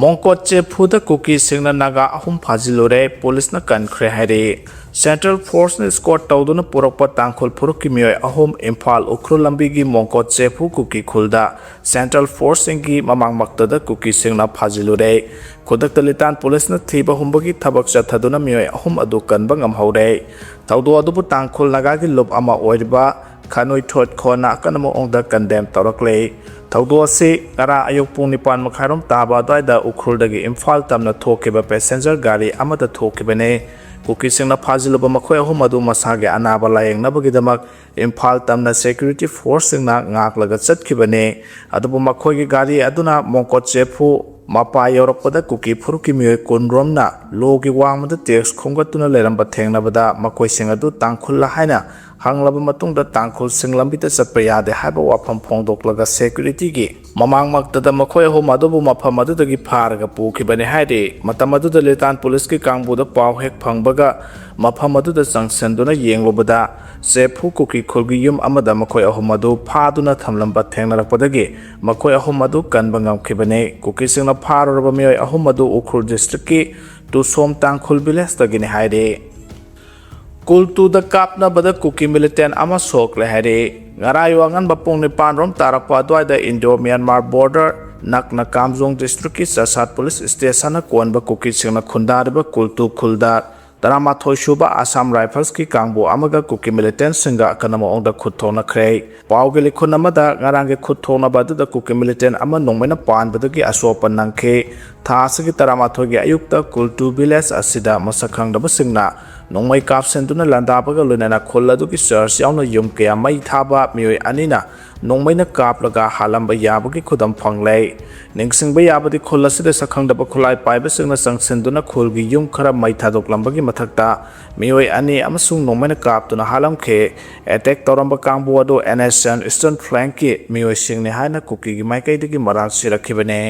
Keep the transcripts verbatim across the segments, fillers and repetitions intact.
ꯃꯣꯡꯀꯣꯠ ꯆꯦꯐꯨꯗ ꯀꯨꯀꯤꯁꯤꯡꯅ ꯅꯥꯒꯥ ꯑꯍꯨꯝ ꯐꯥꯖꯤꯜꯂꯨꯔꯦ, ꯄꯨꯂꯤꯁꯅ ꯀꯟꯈ꯭ꯔꯦ ꯍꯥꯏꯔꯤ꯫ ꯁꯦꯟꯇ꯭ꯔꯦꯜ ꯐꯣꯔꯁꯅ ꯏꯁꯀꯣꯔꯠ ꯇꯧꯗꯨꯅ ꯄꯨꯔꯛꯄ ꯇꯥꯡꯈꯨꯜ ꯐꯨꯔꯨꯞꯀꯤ ꯃꯤꯑꯣꯏ ꯑꯍꯨꯝ ꯏꯝꯐꯥꯜ ꯎꯈ꯭ꯔꯨꯜ ꯂꯝꯕꯤꯒꯤ ꯃꯣꯡꯀꯣꯠ ꯆꯦꯐꯨ ꯀꯨꯀꯤ ꯈꯨꯜꯗ ꯁꯦꯟꯇ꯭ꯔꯦꯜ ꯐꯣꯔꯁꯁꯤꯡꯒꯤ ꯃꯃꯥꯡꯃꯛꯇꯗ ꯀꯨꯀꯤꯁꯤꯡꯅ ꯐꯥꯖꯤꯜꯂꯨꯔꯦ꯫ ꯈꯨꯗꯛꯇ ꯂꯤꯇꯥꯟ ꯄꯨꯂꯤꯁꯅ ꯊꯤꯕ ꯍꯨꯝꯕꯒꯤ ꯊꯕꯛ ꯆꯠꯊꯗꯨꯅ ꯃꯤꯑꯣꯏ ꯑꯍꯨꯝ ꯑꯗꯨ ꯀꯟꯕ ꯉꯝꯍꯧꯔꯦ꯫ ꯊꯧꯗꯣꯛ ꯑꯗꯨꯕꯨ ꯇꯥꯡꯈꯨꯜ ꯅꯥꯒꯥꯒꯤ ꯂꯨꯞ ꯑꯃ ꯑꯣꯏꯔꯤꯕ ꯈꯥꯅꯨꯏ ꯊꯣꯠꯈꯣꯅ ꯑꯀꯟꯕ ꯃꯑꯣꯡꯗ ꯀꯟꯗꯦꯝ ꯇꯧꯔꯛꯂꯦ꯫ ꯊꯧꯗꯣꯛ ꯑꯁꯤ ꯉꯔꯥꯡ ꯑꯌꯨꯛ ꯄꯨꯡ ꯅꯤꯄꯥꯟ ꯃꯈꯥꯏꯔꯣꯝ ꯇꯥꯕ ꯑꯗꯨꯋꯥꯏꯗ ꯎꯈ꯭ꯔꯨꯜꯗꯒꯤ ꯏꯝꯐꯥꯜ ꯇꯝꯅ ꯊꯣꯛꯈꯤꯕ ꯄꯦꯁꯦꯟꯖꯔ ꯒꯥꯔꯤ ꯑꯃꯗ ꯊꯣꯛꯈꯤꯕꯅꯤ꯫ ꯀꯨꯀꯤꯁꯤꯡꯅ ꯐꯥꯖꯤꯜꯂꯨꯕ ꯃꯈꯣꯏ ꯑꯍꯨꯝ ꯑꯗꯨ ꯃꯁꯥꯒꯤ ꯑꯅꯥꯕ ꯂꯥꯌꯦꯡꯅꯕꯒꯤꯗꯃꯛ ꯏꯝꯐꯥꯜ ꯇꯝꯅ ꯁꯦꯀ꯭ꯌꯨꯔꯤꯇꯤ ꯐꯣꯔꯁꯁꯤꯡꯅ ꯉꯥꯛꯂꯒ ꯆꯠꯈꯤꯕꯅꯤ꯫ ꯑꯗꯨꯕꯨ ꯃꯈꯣꯏꯒꯤ ꯒꯥꯔꯤ ꯑꯗꯨꯅ ꯃꯣꯡꯀꯣꯠ ꯆꯦꯐꯨ ꯃꯄꯥ ꯌꯧꯔꯛꯄꯗ ꯀꯨꯀꯤ ꯐꯨꯔꯨꯞꯀꯤ ꯃꯤꯑꯣꯏ ꯀꯨꯟꯔꯣꯝꯅ ꯂꯣꯒꯤ ꯋꯥꯡꯃꯗ ꯇꯦꯛꯁ ꯈꯣꯝꯒꯠꯇꯨꯅ ꯂꯩꯔꯝꯕ ꯊꯦꯡꯅꯕꯗ ꯃꯈꯣꯏꯁꯤꯡ ꯑꯗꯨ ꯇꯥꯡꯈꯨꯜꯂ ꯍꯥꯏꯅ ꯍꯪꯂꯕ ꯃꯇꯨꯡꯗ ꯇꯥꯡꯈꯨꯜꯁꯤꯡ ꯂꯝꯕꯤꯗ ꯆꯠꯄ ꯌꯥꯗꯦ ꯍꯥꯏꯕ ꯋꯥꯐꯝ ꯐꯣꯡꯗꯣꯛꯂꯒ ꯁꯦꯀ꯭ꯌꯨꯔꯤꯇꯤꯒꯤ ꯃꯃꯥꯡꯃꯛꯇꯗ ꯃꯈꯣꯏ ꯑꯍꯨꯝ ꯑꯗꯨꯕꯨ ꯃꯐꯝ ꯑꯗꯨꯗꯒꯤ ꯐꯥꯔꯒ ꯄꯨꯈꯤꯕꯅꯤ ꯍꯥꯏꯔꯤ꯫ ꯃꯇꯝ ꯑꯗꯨꯗ ꯂꯤꯇꯥꯟ ꯄꯨꯂꯤꯁꯀꯤ ꯀꯥꯡꯕꯨꯗ ꯄꯥꯎ ꯍꯦꯛ ꯐꯪꯕꯒ ꯃꯐꯝ ꯑꯗꯨꯗ ꯆꯪꯁꯤꯟꯗꯨꯅ ꯌꯦꯡꯂꯨꯕꯗ ꯆꯦꯐꯨ ꯀꯨꯀꯤ ꯈꯨꯜꯒꯤ ꯌꯨꯝ ꯑꯃꯗ ꯃꯈꯣꯏ ꯑꯍꯨꯝ ꯑꯗꯨ ꯐꯥꯗꯨꯅ ꯊꯝꯂꯝꯕ ꯊꯦꯡꯅꯔꯛꯄꯗꯒꯤ ꯃꯈꯣꯏ ꯑꯍꯨꯝ ꯑꯗꯨ ꯀꯟꯕ ꯉꯝꯈꯤꯕꯅꯤ꯫ ꯀꯨꯀꯤꯁꯤꯡꯅ ꯐꯥꯔꯨꯔꯕ ꯃꯤꯑꯣꯏ ꯑꯍꯨꯝ ꯑꯗꯨ ꯎꯈ꯭ꯔꯨꯜ ꯗꯤꯁꯇ꯭ꯔꯤꯛꯀꯤ ꯇꯨꯁꯣꯝ ꯇꯥꯡꯈꯨꯜ ꯚꯤꯂꯦꯖꯇꯒꯤꯅꯤ ꯍꯥꯏꯔꯤ꯫ ꯀꯨꯜꯇꯨꯗ ꯀꯥꯞꯅꯕꯗ ꯀꯨꯀꯤ ꯃꯤꯂꯤꯇꯦꯟ ꯑꯃ ꯁꯣꯛꯂꯦ ꯍꯥꯏꯔꯤ꯫ ꯉꯔꯥꯡ ꯑꯌꯨꯛ ꯑꯉꯟꯕ ꯄꯨꯡ ꯅꯤꯄꯥꯟ ꯔꯣꯝ ꯇꯥꯔꯛꯄ ꯑꯗꯨꯋꯥꯏꯗ ꯏꯟꯗꯣ ꯃ꯭ꯌꯥꯟꯃꯥꯔ ꯕꯣꯔꯗꯔ ꯅꯛꯅ ꯀꯥꯝꯖꯣꯡ ꯗꯤꯁꯇ꯭ꯔꯤꯛꯀꯤ ꯆꯁꯥꯠ ꯄꯨꯂꯤꯁ ꯁ꯭ꯇꯦꯁꯟꯅ ꯀꯣꯟꯕ ꯀꯨꯀꯤꯁꯤꯡꯅ ꯈꯨꯟꯗꯥꯔꯤꯕ ꯀꯨꯜꯇꯨ ꯈꯨꯜꯗ ꯇꯔꯥꯃꯥꯊꯣꯏ ꯁꯨꯕ ꯑꯁꯥꯝ ꯔꯥꯏꯐꯜꯁꯀꯤ ꯀꯥꯡꯕꯨ ꯑꯃꯒ ꯀꯨꯀꯤ ꯃꯤꯂꯤꯇꯦꯟꯁꯤꯡꯒ ꯑꯀꯟꯕ ꯃꯑꯣꯡꯗ ꯈꯨꯠ ꯊꯣꯛꯅꯈ꯭ꯔꯦ꯫ ꯄꯥꯎꯒꯤ ꯂꯤꯈꯨꯟ ꯑꯃꯗ ꯉꯔꯥꯡꯒꯤ ꯈꯨꯠ ꯊꯣꯛꯅꯕ ꯑꯗꯨꯗ ꯀꯨꯀꯤ ꯃꯤꯂꯤꯇꯦꯟ ꯑꯃ ꯅꯣꯡꯃꯩꯅ ꯄꯥꯟꯕꯗꯒꯤ ꯑꯁꯣꯛꯄ ꯅꯪꯈꯤ꯫ ꯊꯥ ꯑꯁꯤꯒꯤ ꯇꯔꯥꯃꯥꯊꯣꯏꯒꯤ ꯑꯌꯨꯛꯇ ꯀꯨꯜꯇꯨ ꯚꯤꯂꯦꯖ ꯑꯁꯤꯗ ꯃꯁꯛ ꯈꯪꯗꯕꯁꯤꯡꯅ ꯅꯣꯡꯃꯩ ꯀꯥꯞꯁꯤꯟꯗꯨꯅ ꯂꯥꯟꯗꯥꯕꯒ ꯂꯣꯏꯅꯅ ꯈꯨꯜ ꯑꯗꯨꯒꯤ ꯆꯔꯆ ꯌꯥꯎꯅ ꯌꯨꯝ ꯀꯌꯥ ꯃꯩ ꯊꯥꯕ ꯃꯤꯑꯣꯏ ꯑꯅꯤꯅ ꯅꯣꯡꯃꯩꯅ ꯀꯥꯞꯂꯒ ꯍꯥꯠꯂꯝꯕ ꯌꯥꯕꯒꯤ ꯈꯨꯗꯝ ꯐꯪꯂꯦ꯫ ꯅꯤꯡꯁꯤꯡꯕ ꯌꯥꯕꯗꯤ ꯈꯨꯜ ꯑꯁꯤꯗ ꯁꯛꯈꯪꯗꯕ ꯈꯨꯠꯂꯥꯏ ꯄꯥꯏꯕꯁꯤꯡꯅ ꯆꯪꯁꯤꯟꯗꯨꯅ ꯈꯨꯜꯒꯤ ꯌꯨꯝ ꯈꯔ ꯃꯩ ꯊꯥꯗꯣꯛꯂꯝꯕꯒꯤ ꯃꯊꯛꯇ ꯃꯤꯑꯣꯏ ꯑꯅꯤ ꯑꯃꯁꯨꯡ ꯅꯣꯡꯃꯩꯅ ꯀꯥꯞꯇꯨꯅ ꯍꯥꯠꯂꯝꯈꯤ꯫ ꯑꯦꯇꯦꯛ ꯇꯧꯔꯝꯕ ꯀꯥꯡꯕꯨ ꯑꯗꯨ ꯑꯦꯟ ꯑꯦꯁ ꯑꯦꯟ ꯏꯁꯇꯔꯟ ꯐ꯭ꯂꯦꯡꯀꯤ ꯃꯤꯑꯣꯏꯁꯤꯡꯅꯤ ꯍꯥꯏꯅ ꯀꯨꯀꯤꯒꯤ ꯃꯥꯏꯀꯩꯗꯒꯤ ꯃꯔꯥꯜ ꯁꯤꯔꯛꯈꯤꯕꯅꯤ꯫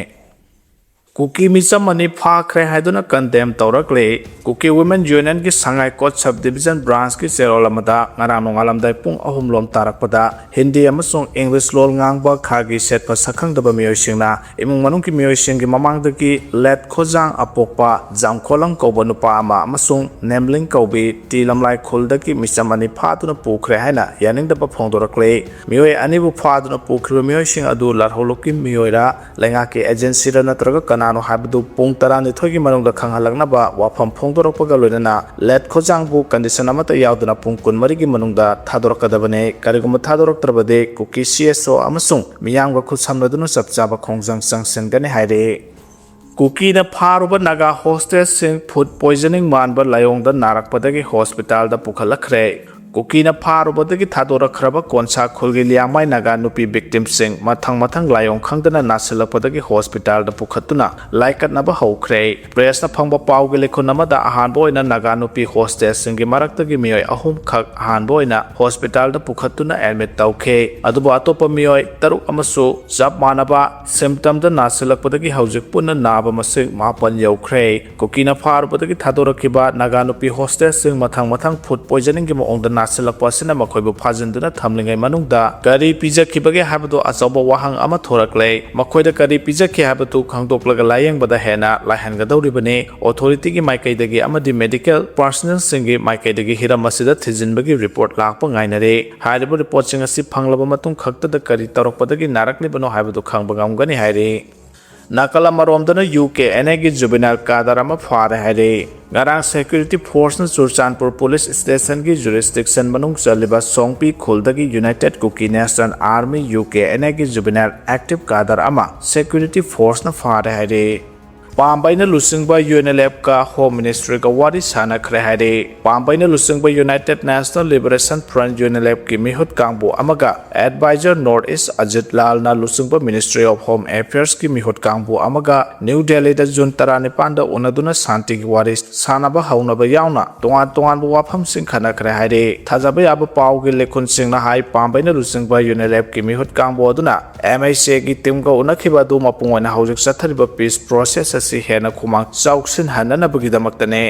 ꯀꯨꯀꯤ ꯃꯤꯆꯝ ꯑꯅꯤ ꯐꯥꯈ꯭ꯔꯦ ꯍꯥꯏꯗꯨꯅ ꯀꯟꯗꯦꯝ ꯇꯧꯔꯛꯂꯤ꯫ ꯀꯨꯀꯤ ꯋꯨꯃꯦꯟ ꯌꯨꯅꯤꯌꯟꯒꯤ ꯁꯉꯥꯏ ꯀꯣꯠ ꯁꯕ ꯗꯤꯕꯤꯖꯟ ꯕ꯭ꯔꯥꯟꯁꯀꯤ ꯆꯦꯔꯣꯜ ꯑꯃꯗ ꯉꯔꯥꯡ ꯅꯣꯡꯉꯥꯜꯂꯝꯗꯥꯏ ꯄꯨꯡ ꯑꯍꯨꯝ ꯂꯣꯝ ꯇꯥꯔꯛꯄꯗ ꯍꯤꯟꯗꯤ ꯑꯃꯁꯨꯡ ꯏꯪꯂꯤꯁ ꯂꯣꯜ ꯉꯥꯡꯕ ꯈꯥꯒꯤ ꯁꯦꯠꯄ ꯁꯛꯈꯪꯗꯕ ꯃꯤꯑꯣꯏꯁꯤꯡꯅ ꯏꯃꯨꯡ ꯃꯅꯨꯡꯒꯤ ꯃꯤꯑꯣꯏꯁꯤꯡꯒꯤ ꯃꯃꯥꯡꯗꯒꯤ ꯂꯦꯠ ꯈꯣꯖꯥꯡ ꯑꯄꯣꯛꯄ ꯖꯥꯝꯈꯣꯂꯪ ꯀꯧꯕ ꯅꯨꯄꯥ ꯑꯃ ꯑꯃꯁꯨꯡ ꯅꯦꯝꯂꯤꯡ ꯀꯧꯕꯤ ꯇꯤ ꯂꯝꯂꯥꯏ ꯈꯨꯜꯗꯒꯤ ꯃꯤꯆꯝ ꯑꯅꯤ ꯐꯥꯗꯨꯅ ꯄꯨꯈ꯭ꯔꯦ ꯍꯥꯏꯅ ꯌꯥꯅꯤꯡꯗꯕ ꯐꯣꯡꯗꯣꯔꯛꯂꯤ꯫ ꯃꯤꯑꯣꯏ ꯑꯅꯤꯕꯨ ꯐꯥꯗꯨꯅ ꯄꯨꯈ꯭ꯔꯤꯕ ꯃꯤꯑꯣꯏꯁꯤꯡ ꯑꯗꯨ ꯂꯥꯜꯍꯧꯂꯨꯞꯀꯤ ꯃꯤꯑꯣꯏꯔ, ꯂꯩꯉꯥꯛꯀꯤ ꯑꯦꯖꯦꯟꯁꯤꯔ ꯅꯠꯇ꯭ꯔꯒ ꯀꯅꯥꯅꯣ ꯍꯥꯏꯕꯗꯨ ꯄꯨꯡ ꯇꯔꯥꯅꯤꯊꯣꯏꯒꯤ ꯃꯅꯨꯡꯗ ꯈꯪꯍꯜꯂꯛꯅꯕ ꯋꯥꯐꯝ ꯐꯣꯡꯗꯣꯔꯛꯄꯒ ꯂꯣꯏꯅꯅ ꯂꯦꯠ ꯈꯣꯖꯥꯡꯕꯨ ꯀꯟꯗꯤꯁꯟ ꯑꯃꯠꯇ ꯌꯥꯎꯗꯅ ꯄꯨꯡ ꯀꯨꯟꯃꯔꯤꯒꯤ ꯃꯅꯨꯡꯗ ꯊꯥꯗꯣꯔꯛꯀꯗꯕꯅꯤ꯫ ꯀꯔꯤꯒꯨꯝꯕ ꯊꯥꯗꯣꯔꯛꯇ꯭ꯔꯕꯗꯤ ꯀꯨꯀꯤ ꯁꯤ ꯑꯦꯁ ꯑꯣ ꯑꯃꯁꯨꯡ ꯃꯤꯌꯥꯝꯒ ꯈꯨꯠꯁꯝꯅꯗꯨꯅ ꯆꯞ ꯆꯥꯕ ꯈꯣꯡꯖꯪ ꯆꯪꯁꯤꯟꯒꯅꯤ ꯍꯥꯏꯔꯤ꯫ ꯀꯨꯀꯤꯅ ꯐꯥꯔꯨꯕ ꯅꯥꯒꯥ ꯍꯣꯁꯇꯦꯖꯁꯤꯡ ꯐꯨꯗ ꯄꯣꯏꯖꯅꯤꯡ ꯃꯥꯟꯕ ꯂꯥꯏꯑꯣꯡꯗ ꯅꯥꯔꯛꯄꯗꯒꯤ ꯍꯣꯁꯄꯤꯇꯥꯜꯗ ꯄꯨꯈꯠꯂꯛꯈ꯭ꯔꯦ꯫ ꯀꯨꯀꯤꯅ ꯐꯥꯔꯨꯕꯗꯒꯤ ꯊꯥꯗꯣꯔꯛꯈ꯭ꯔꯕ ꯀꯣꯟꯁꯥ ꯈꯨꯜꯒꯤ ꯂꯤꯌꯥꯡꯃꯥꯏ ꯅꯥꯒꯥ ꯅꯨꯄꯤ ꯚꯤꯛꯇꯤꯝꯁꯤꯡ ꯃꯊꯪ ꯃꯊꯪ ꯂꯥꯏꯑꯣꯡ ꯈꯪꯗꯅ ꯅꯥꯁꯤꯜꯂꯛꯄꯗꯒꯤ ꯍꯣꯁꯄꯤꯇꯥꯜꯗ ꯄꯨꯈꯠꯇꯨꯅ ꯂꯥꯏꯀꯠꯅꯕ ꯍꯧꯈ꯭ꯔꯦ꯫ ꯄ꯭ꯔꯦꯁꯅ ꯐꯪꯕ ꯄꯥꯎꯒꯤ ꯂꯩꯈꯨꯟ ꯑꯃꯗ ꯑꯍꯥꯟꯕ ꯑꯣꯏꯅ ꯅꯥꯒꯥ ꯅꯨꯄꯤ ꯍꯣꯁꯇꯦꯖꯁꯤꯡꯒꯤ ꯃꯔꯛꯇꯒꯤ ꯃꯤꯑꯣꯏ ꯑꯍꯨꯝꯈꯛ ꯑꯍꯥꯟꯕ ꯑꯣꯏꯅ ꯍꯣꯁꯄꯤꯇꯥꯜꯗ ꯄꯨꯈꯠꯇꯨꯅ ꯑꯦꯗꯃꯤꯠ ꯇꯧꯈꯤ꯫ ꯑꯗꯨꯕꯨ ꯑꯇꯣꯞꯄ ꯃꯤꯑꯣꯏ ꯇꯔꯨꯛ ꯑꯃꯁꯨ ꯆꯞ ꯃꯥꯟꯅꯕ ꯁꯤꯝꯇꯝꯗ ꯅꯥꯁꯤꯜꯂꯛꯄꯗꯒꯤ ꯍꯧꯖꯤꯛ ꯄꯨꯟꯅ ꯅꯥꯕ ꯃꯁꯤꯡ ꯃꯥꯄꯟ ꯌꯧꯈ꯭ꯔꯦ꯫ ꯀꯨꯀꯤꯅ ꯐꯥꯔꯨꯕꯗꯒꯤ ꯊꯥꯗꯣꯔꯛꯈꯤꯕ ꯅꯥꯒꯥ ꯅꯨꯄꯤ ꯍꯣꯁꯇꯦꯖꯁꯤꯡ ꯃꯊꯪ ꯃꯊꯪ ꯐꯨꯗ ꯄꯣꯏꯖꯅꯤꯡꯒꯤ ꯃꯑꯣꯡꯗ ꯅꯥꯁꯤꯜꯂꯛꯄ ꯑꯁꯤꯅ ꯃꯈꯣꯏꯕꯨ ꯐꯥꯖꯤꯟꯗꯨꯅ ꯊꯝꯂꯤꯉꯩ ꯃꯅꯨꯡꯗ ꯀꯔꯤ ꯄꯤꯖꯈꯤꯕꯒꯦ ꯍꯥꯏꯕꯗꯨ ꯑꯆꯧꯕ ꯋꯥꯍꯪ ꯑꯃ ꯊꯣꯔꯛꯂꯦ꯫ ꯃꯈꯣꯏꯗ ꯀꯔꯤ ꯄꯤꯖꯈꯤ ꯍꯥꯏꯕꯗꯨ ꯈꯪꯗꯣꯛꯂꯒ ꯂꯥꯌꯦꯡꯕꯗ ꯍꯦꯟꯅ ꯂꯥꯏꯍꯟꯒꯗꯧꯔꯤꯕꯅꯤ꯫ ꯑꯣꯊꯣꯔꯤꯇꯤꯒꯤ ꯃꯥꯏꯀꯩꯗꯒꯤ ꯑꯃꯗꯤ ꯃꯦꯗꯤꯀꯦꯜ ꯄꯥꯔꯁꯣꯅꯦꯜꯁꯤꯡꯒꯤ ꯃꯥꯏꯀꯩꯗꯒꯤ ꯍꯤꯔꯝ ꯑꯁꯤꯗ ꯊꯤꯖꯤꯟꯕꯒꯤ ꯔꯤꯄꯣꯔꯠ ꯂꯥꯛꯄ ꯉꯥꯏꯅꯔꯤ꯫ ꯍꯥꯏꯔꯤꯕ ꯔꯤꯄꯣꯔꯠꯁꯤꯡ ꯑꯁꯤ ꯐꯪꯂꯕ ꯃꯇꯨꯡ ꯈꯛꯇꯗ ꯀꯔꯤ ꯇꯧꯔꯛꯄꯗꯒꯤ ꯅꯥꯔꯛꯂꯤꯕꯅꯣ ꯍꯥꯏꯕꯗꯨ ꯈꯪꯕ ꯉꯝꯒꯅꯤ ꯍꯥꯏꯔꯤ꯫ ꯅꯥꯀꯜ ꯑꯃꯔꯣꯝꯗꯅ ꯌꯨ ꯀꯦ ꯑꯦꯟ ꯑꯦꯒꯤ ꯖꯨꯕꯤꯅꯥꯏꯜ ꯀꯥꯗꯔ ꯑꯃ ꯐꯥꯔꯦ ꯍꯥꯏꯔꯤ꯫ ꯉꯔꯥꯡ ꯁꯦꯀ꯭ꯌꯨꯔꯤꯇꯤ ꯐꯣꯔꯁꯅ ꯆꯨꯔꯆꯥꯟꯄꯨꯔ ꯄꯨꯂꯤꯁ ꯁ꯭ꯇꯦꯁꯟꯒꯤ ꯖꯨꯔꯤꯁꯗꯤꯛꯁꯟ ꯃꯅꯨꯡ ꯆꯜꯂꯤꯕ ꯁꯣꯡꯄꯤ ꯈꯨꯜꯗꯒꯤ United Kuki National Army, U K N ꯑꯦꯒꯤ ꯖꯨꯕꯤꯅꯥꯏꯜ ꯑꯦꯛꯇꯤꯚ ꯀꯥꯗꯔ ꯑꯃ ꯁꯦꯀ꯭ꯌꯨꯔꯤꯇꯤ ꯐꯣꯔꯁꯅ ꯐꯥꯔꯦ ꯍꯥꯏꯔꯤ꯫ ꯄꯥꯝꯕꯩꯅ ꯂꯨꯆꯤꯡꯕ UNLF ꯀ Home Ministry ꯒ ꯋꯥꯔꯤ ꯁꯥꯟꯅꯈ꯭ꯔꯦ ꯍꯥꯏꯔꯤ꯫ ꯄꯥꯝꯕꯩꯅ ꯂꯨꯆꯤꯡꯕ United National Liberation Front, UNLF ꯀꯤ ꯃꯤꯍꯨꯠ ꯀꯥꯡꯕꯨ ꯑꯃꯒ Advisor North East Ajit Lal ꯅ ꯂꯨꯆꯤꯡꯕ Ministry of Home Affairs ꯀꯤ ꯃꯤꯍꯨꯠ ꯀꯥꯡꯕꯨ ꯑꯃꯒ ꯅ꯭ꯌꯨ ꯗꯦꯜꯂꯤꯗ ꯖꯨꯟ ꯇꯔꯥꯅꯤꯄꯥꯟꯗ ꯎꯅꯗꯨꯅ ꯁꯥꯟꯇꯤꯒꯤ ꯋꯥꯔꯤ ꯁꯥꯟꯅꯕ ꯍꯧꯅꯕ ꯌꯥꯎꯅ ꯇꯣꯉꯥꯟ ꯇꯣꯉꯥꯟꯕ ꯋꯥꯐꯝꯁꯤꯡ ꯈꯟꯅꯈ꯭ꯔꯦ ꯍꯥꯏꯔꯤ꯫ ꯊꯥꯖꯕ ꯌꯥꯕ ꯄꯥꯎꯒꯤ ꯂꯩꯈꯨꯟꯁꯤꯡꯅ ꯍꯥꯏ, ꯄꯥꯝꯕꯩꯅ ꯂꯨꯆꯤꯡꯕ UNLF ꯀꯤ ꯃꯤꯍꯨꯠ ꯀꯥꯡꯕꯨ ꯑꯗꯨꯅ MHA ꯒꯤ team ꯒ ꯎꯅꯈꯤꯕ ꯑꯗꯨ ꯃꯄꯨꯡ ꯑꯣꯏꯅ ꯍꯧꯖꯤꯛ ꯆꯠꯊꯔꯤꯕ peace process ꯑꯁꯤ ꯍꯦꯟꯅ ꯈꯨꯃꯥꯡ ꯆꯥꯎꯁꯤꯟꯍꯟꯅꯅꯕꯒꯤꯗꯃꯛꯇꯅꯤ꯫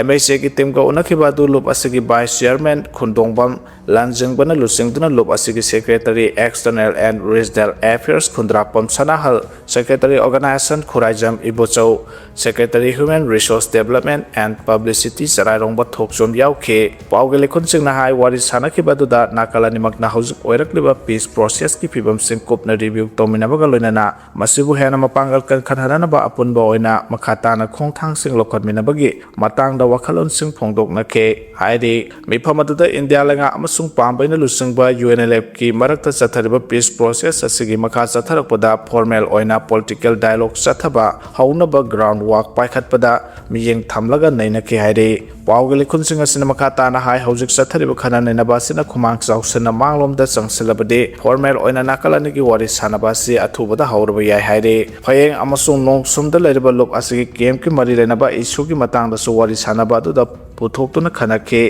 MHA ꯒꯤ team ꯒ ꯎꯅꯈꯤꯕ ꯑꯗꯨ ꯂꯨꯞ ꯑꯁꯤꯒꯤ Vice Chairman ꯈꯨꯟꯗꯣꯡꯕꯝ ꯂꯥꯟꯖꯤꯡꯕꯅ ꯂꯨꯆꯤꯡꯗꯨꯅ ꯂꯨꯞ ꯑꯁꯤꯒꯤ Secretary External and Regional Affairs Khundrakpam ꯁꯅꯥꯍꯜ, Secretary Organization Khuraijam Ibochou, Secretary Human Resource Development and Publicity ꯆꯔꯥꯏꯔꯣꯡꯕ ꯊꯣꯛꯆꯣꯝ ꯌꯥꯎꯈꯤ꯫ ꯄꯥꯎꯒꯤ ꯂꯩꯈꯨꯟꯁꯤꯡꯅ ꯍꯥꯏ, ꯋꯥꯔꯤ ꯁꯥꯟꯅꯈꯤꯕ ꯑꯗꯨꯗ ꯅꯥꯀꯜ ꯑꯅꯤꯃꯛꯅ ꯍꯧꯖꯤꯛ ꯑꯣꯏꯔꯛꯂꯤꯕ peace process ꯀꯤ ꯐꯤꯕꯝꯁꯤꯡ ꯀꯨꯞꯅ review ꯇꯧꯃꯤꯟꯅꯕꯒ ꯂꯣꯏꯅꯅ ꯃꯁꯤꯕꯨ ꯍꯦꯟꯅ ꯃꯄꯥꯡꯒꯜ ꯀꯟꯈꯠꯍꯟꯅꯕ ꯑꯄꯨꯟꯕ ꯑꯣꯏꯅ ꯃꯈꯥ ꯇꯥꯅ ꯈꯣꯡꯊꯥꯡꯁꯤꯡ ꯂꯧꯈꯠꯃꯤꯟꯅꯕꯒꯤ ꯃꯇꯥꯡꯗ ꯋꯥꯈꯜꯂꯣꯟꯁꯤꯡ ꯐꯣꯡꯗꯣꯛꯅꯈꯤ ꯍꯥꯏꯔꯤ꯫ ꯃꯤꯐꯝ ꯑꯗꯨꯗ ꯏꯟꯗꯤꯌꯥ ꯂꯩꯉꯥꯛ ꯑꯃꯁꯨꯡ ꯄꯥꯝꯕꯩꯅ ꯂꯨꯆꯤꯡꯕ UNLF ꯀꯤ ꯃꯔꯛꯇ ꯆꯠꯊꯔꯤꯕ peace process ꯑꯁꯤꯒꯤ ꯃꯈꯥ ꯆꯠꯊꯔꯛꯄꯗ formal ꯑꯣꯏꯅ political dialogue ꯆꯠꯊꯕ ꯍꯧꯅꯕ ground work ꯄꯥꯏꯈꯠꯄꯗ ꯃꯤꯠꯌꯦꯡ ꯊꯝꯂꯒ ꯅꯩꯅꯈꯤ ꯍꯥꯏꯔꯤ꯫ ꯄꯥꯎꯒꯤ ꯂꯩꯈꯨꯟꯁꯤꯡ ꯑꯁꯤꯅ ꯃꯈꯥ ꯇꯥꯅ ꯍꯥꯏ, ꯍꯧꯖꯤꯛ ꯆꯠꯊꯔꯤꯕ ꯈꯟꯅ ꯅꯩꯅꯕ ꯑꯁꯤꯅ ꯈꯨꯃꯥꯡ ꯆꯥꯎꯁꯤꯟꯅ ꯃꯥꯡꯂꯣꯝꯗ ꯆꯪꯁꯤꯜꯂꯕꯗꯤ formal ꯑꯣꯏꯅ ꯅꯥꯀꯜ ꯑꯅꯤꯒꯤ ꯋꯥꯔꯤ ꯁꯥꯟꯅꯕ ꯑꯁꯤ ꯑꯊꯨꯕꯗ ꯍꯧꯔꯕ ꯌꯥꯏ ꯍꯥꯏꯔꯤ꯫ ꯐꯌꯦꯡ ꯑꯃꯁꯨꯡ ꯅꯣꯡꯁꯨꯝꯗ ꯂꯩꯔꯤꯕ ꯂꯨꯞ ꯑꯁꯤꯒꯤ camp ꯀꯤ ꯃꯔꯤ ꯂꯩꯅꯕ issue ꯒꯤ ꯃꯇꯥꯡꯗꯁꯨ ꯋꯥꯔꯤ ꯁꯥꯟꯅꯕ ꯑꯗꯨꯗ ꯄꯨꯊꯣꯛꯇꯨꯅ ꯈꯟꯅꯈꯤ꯫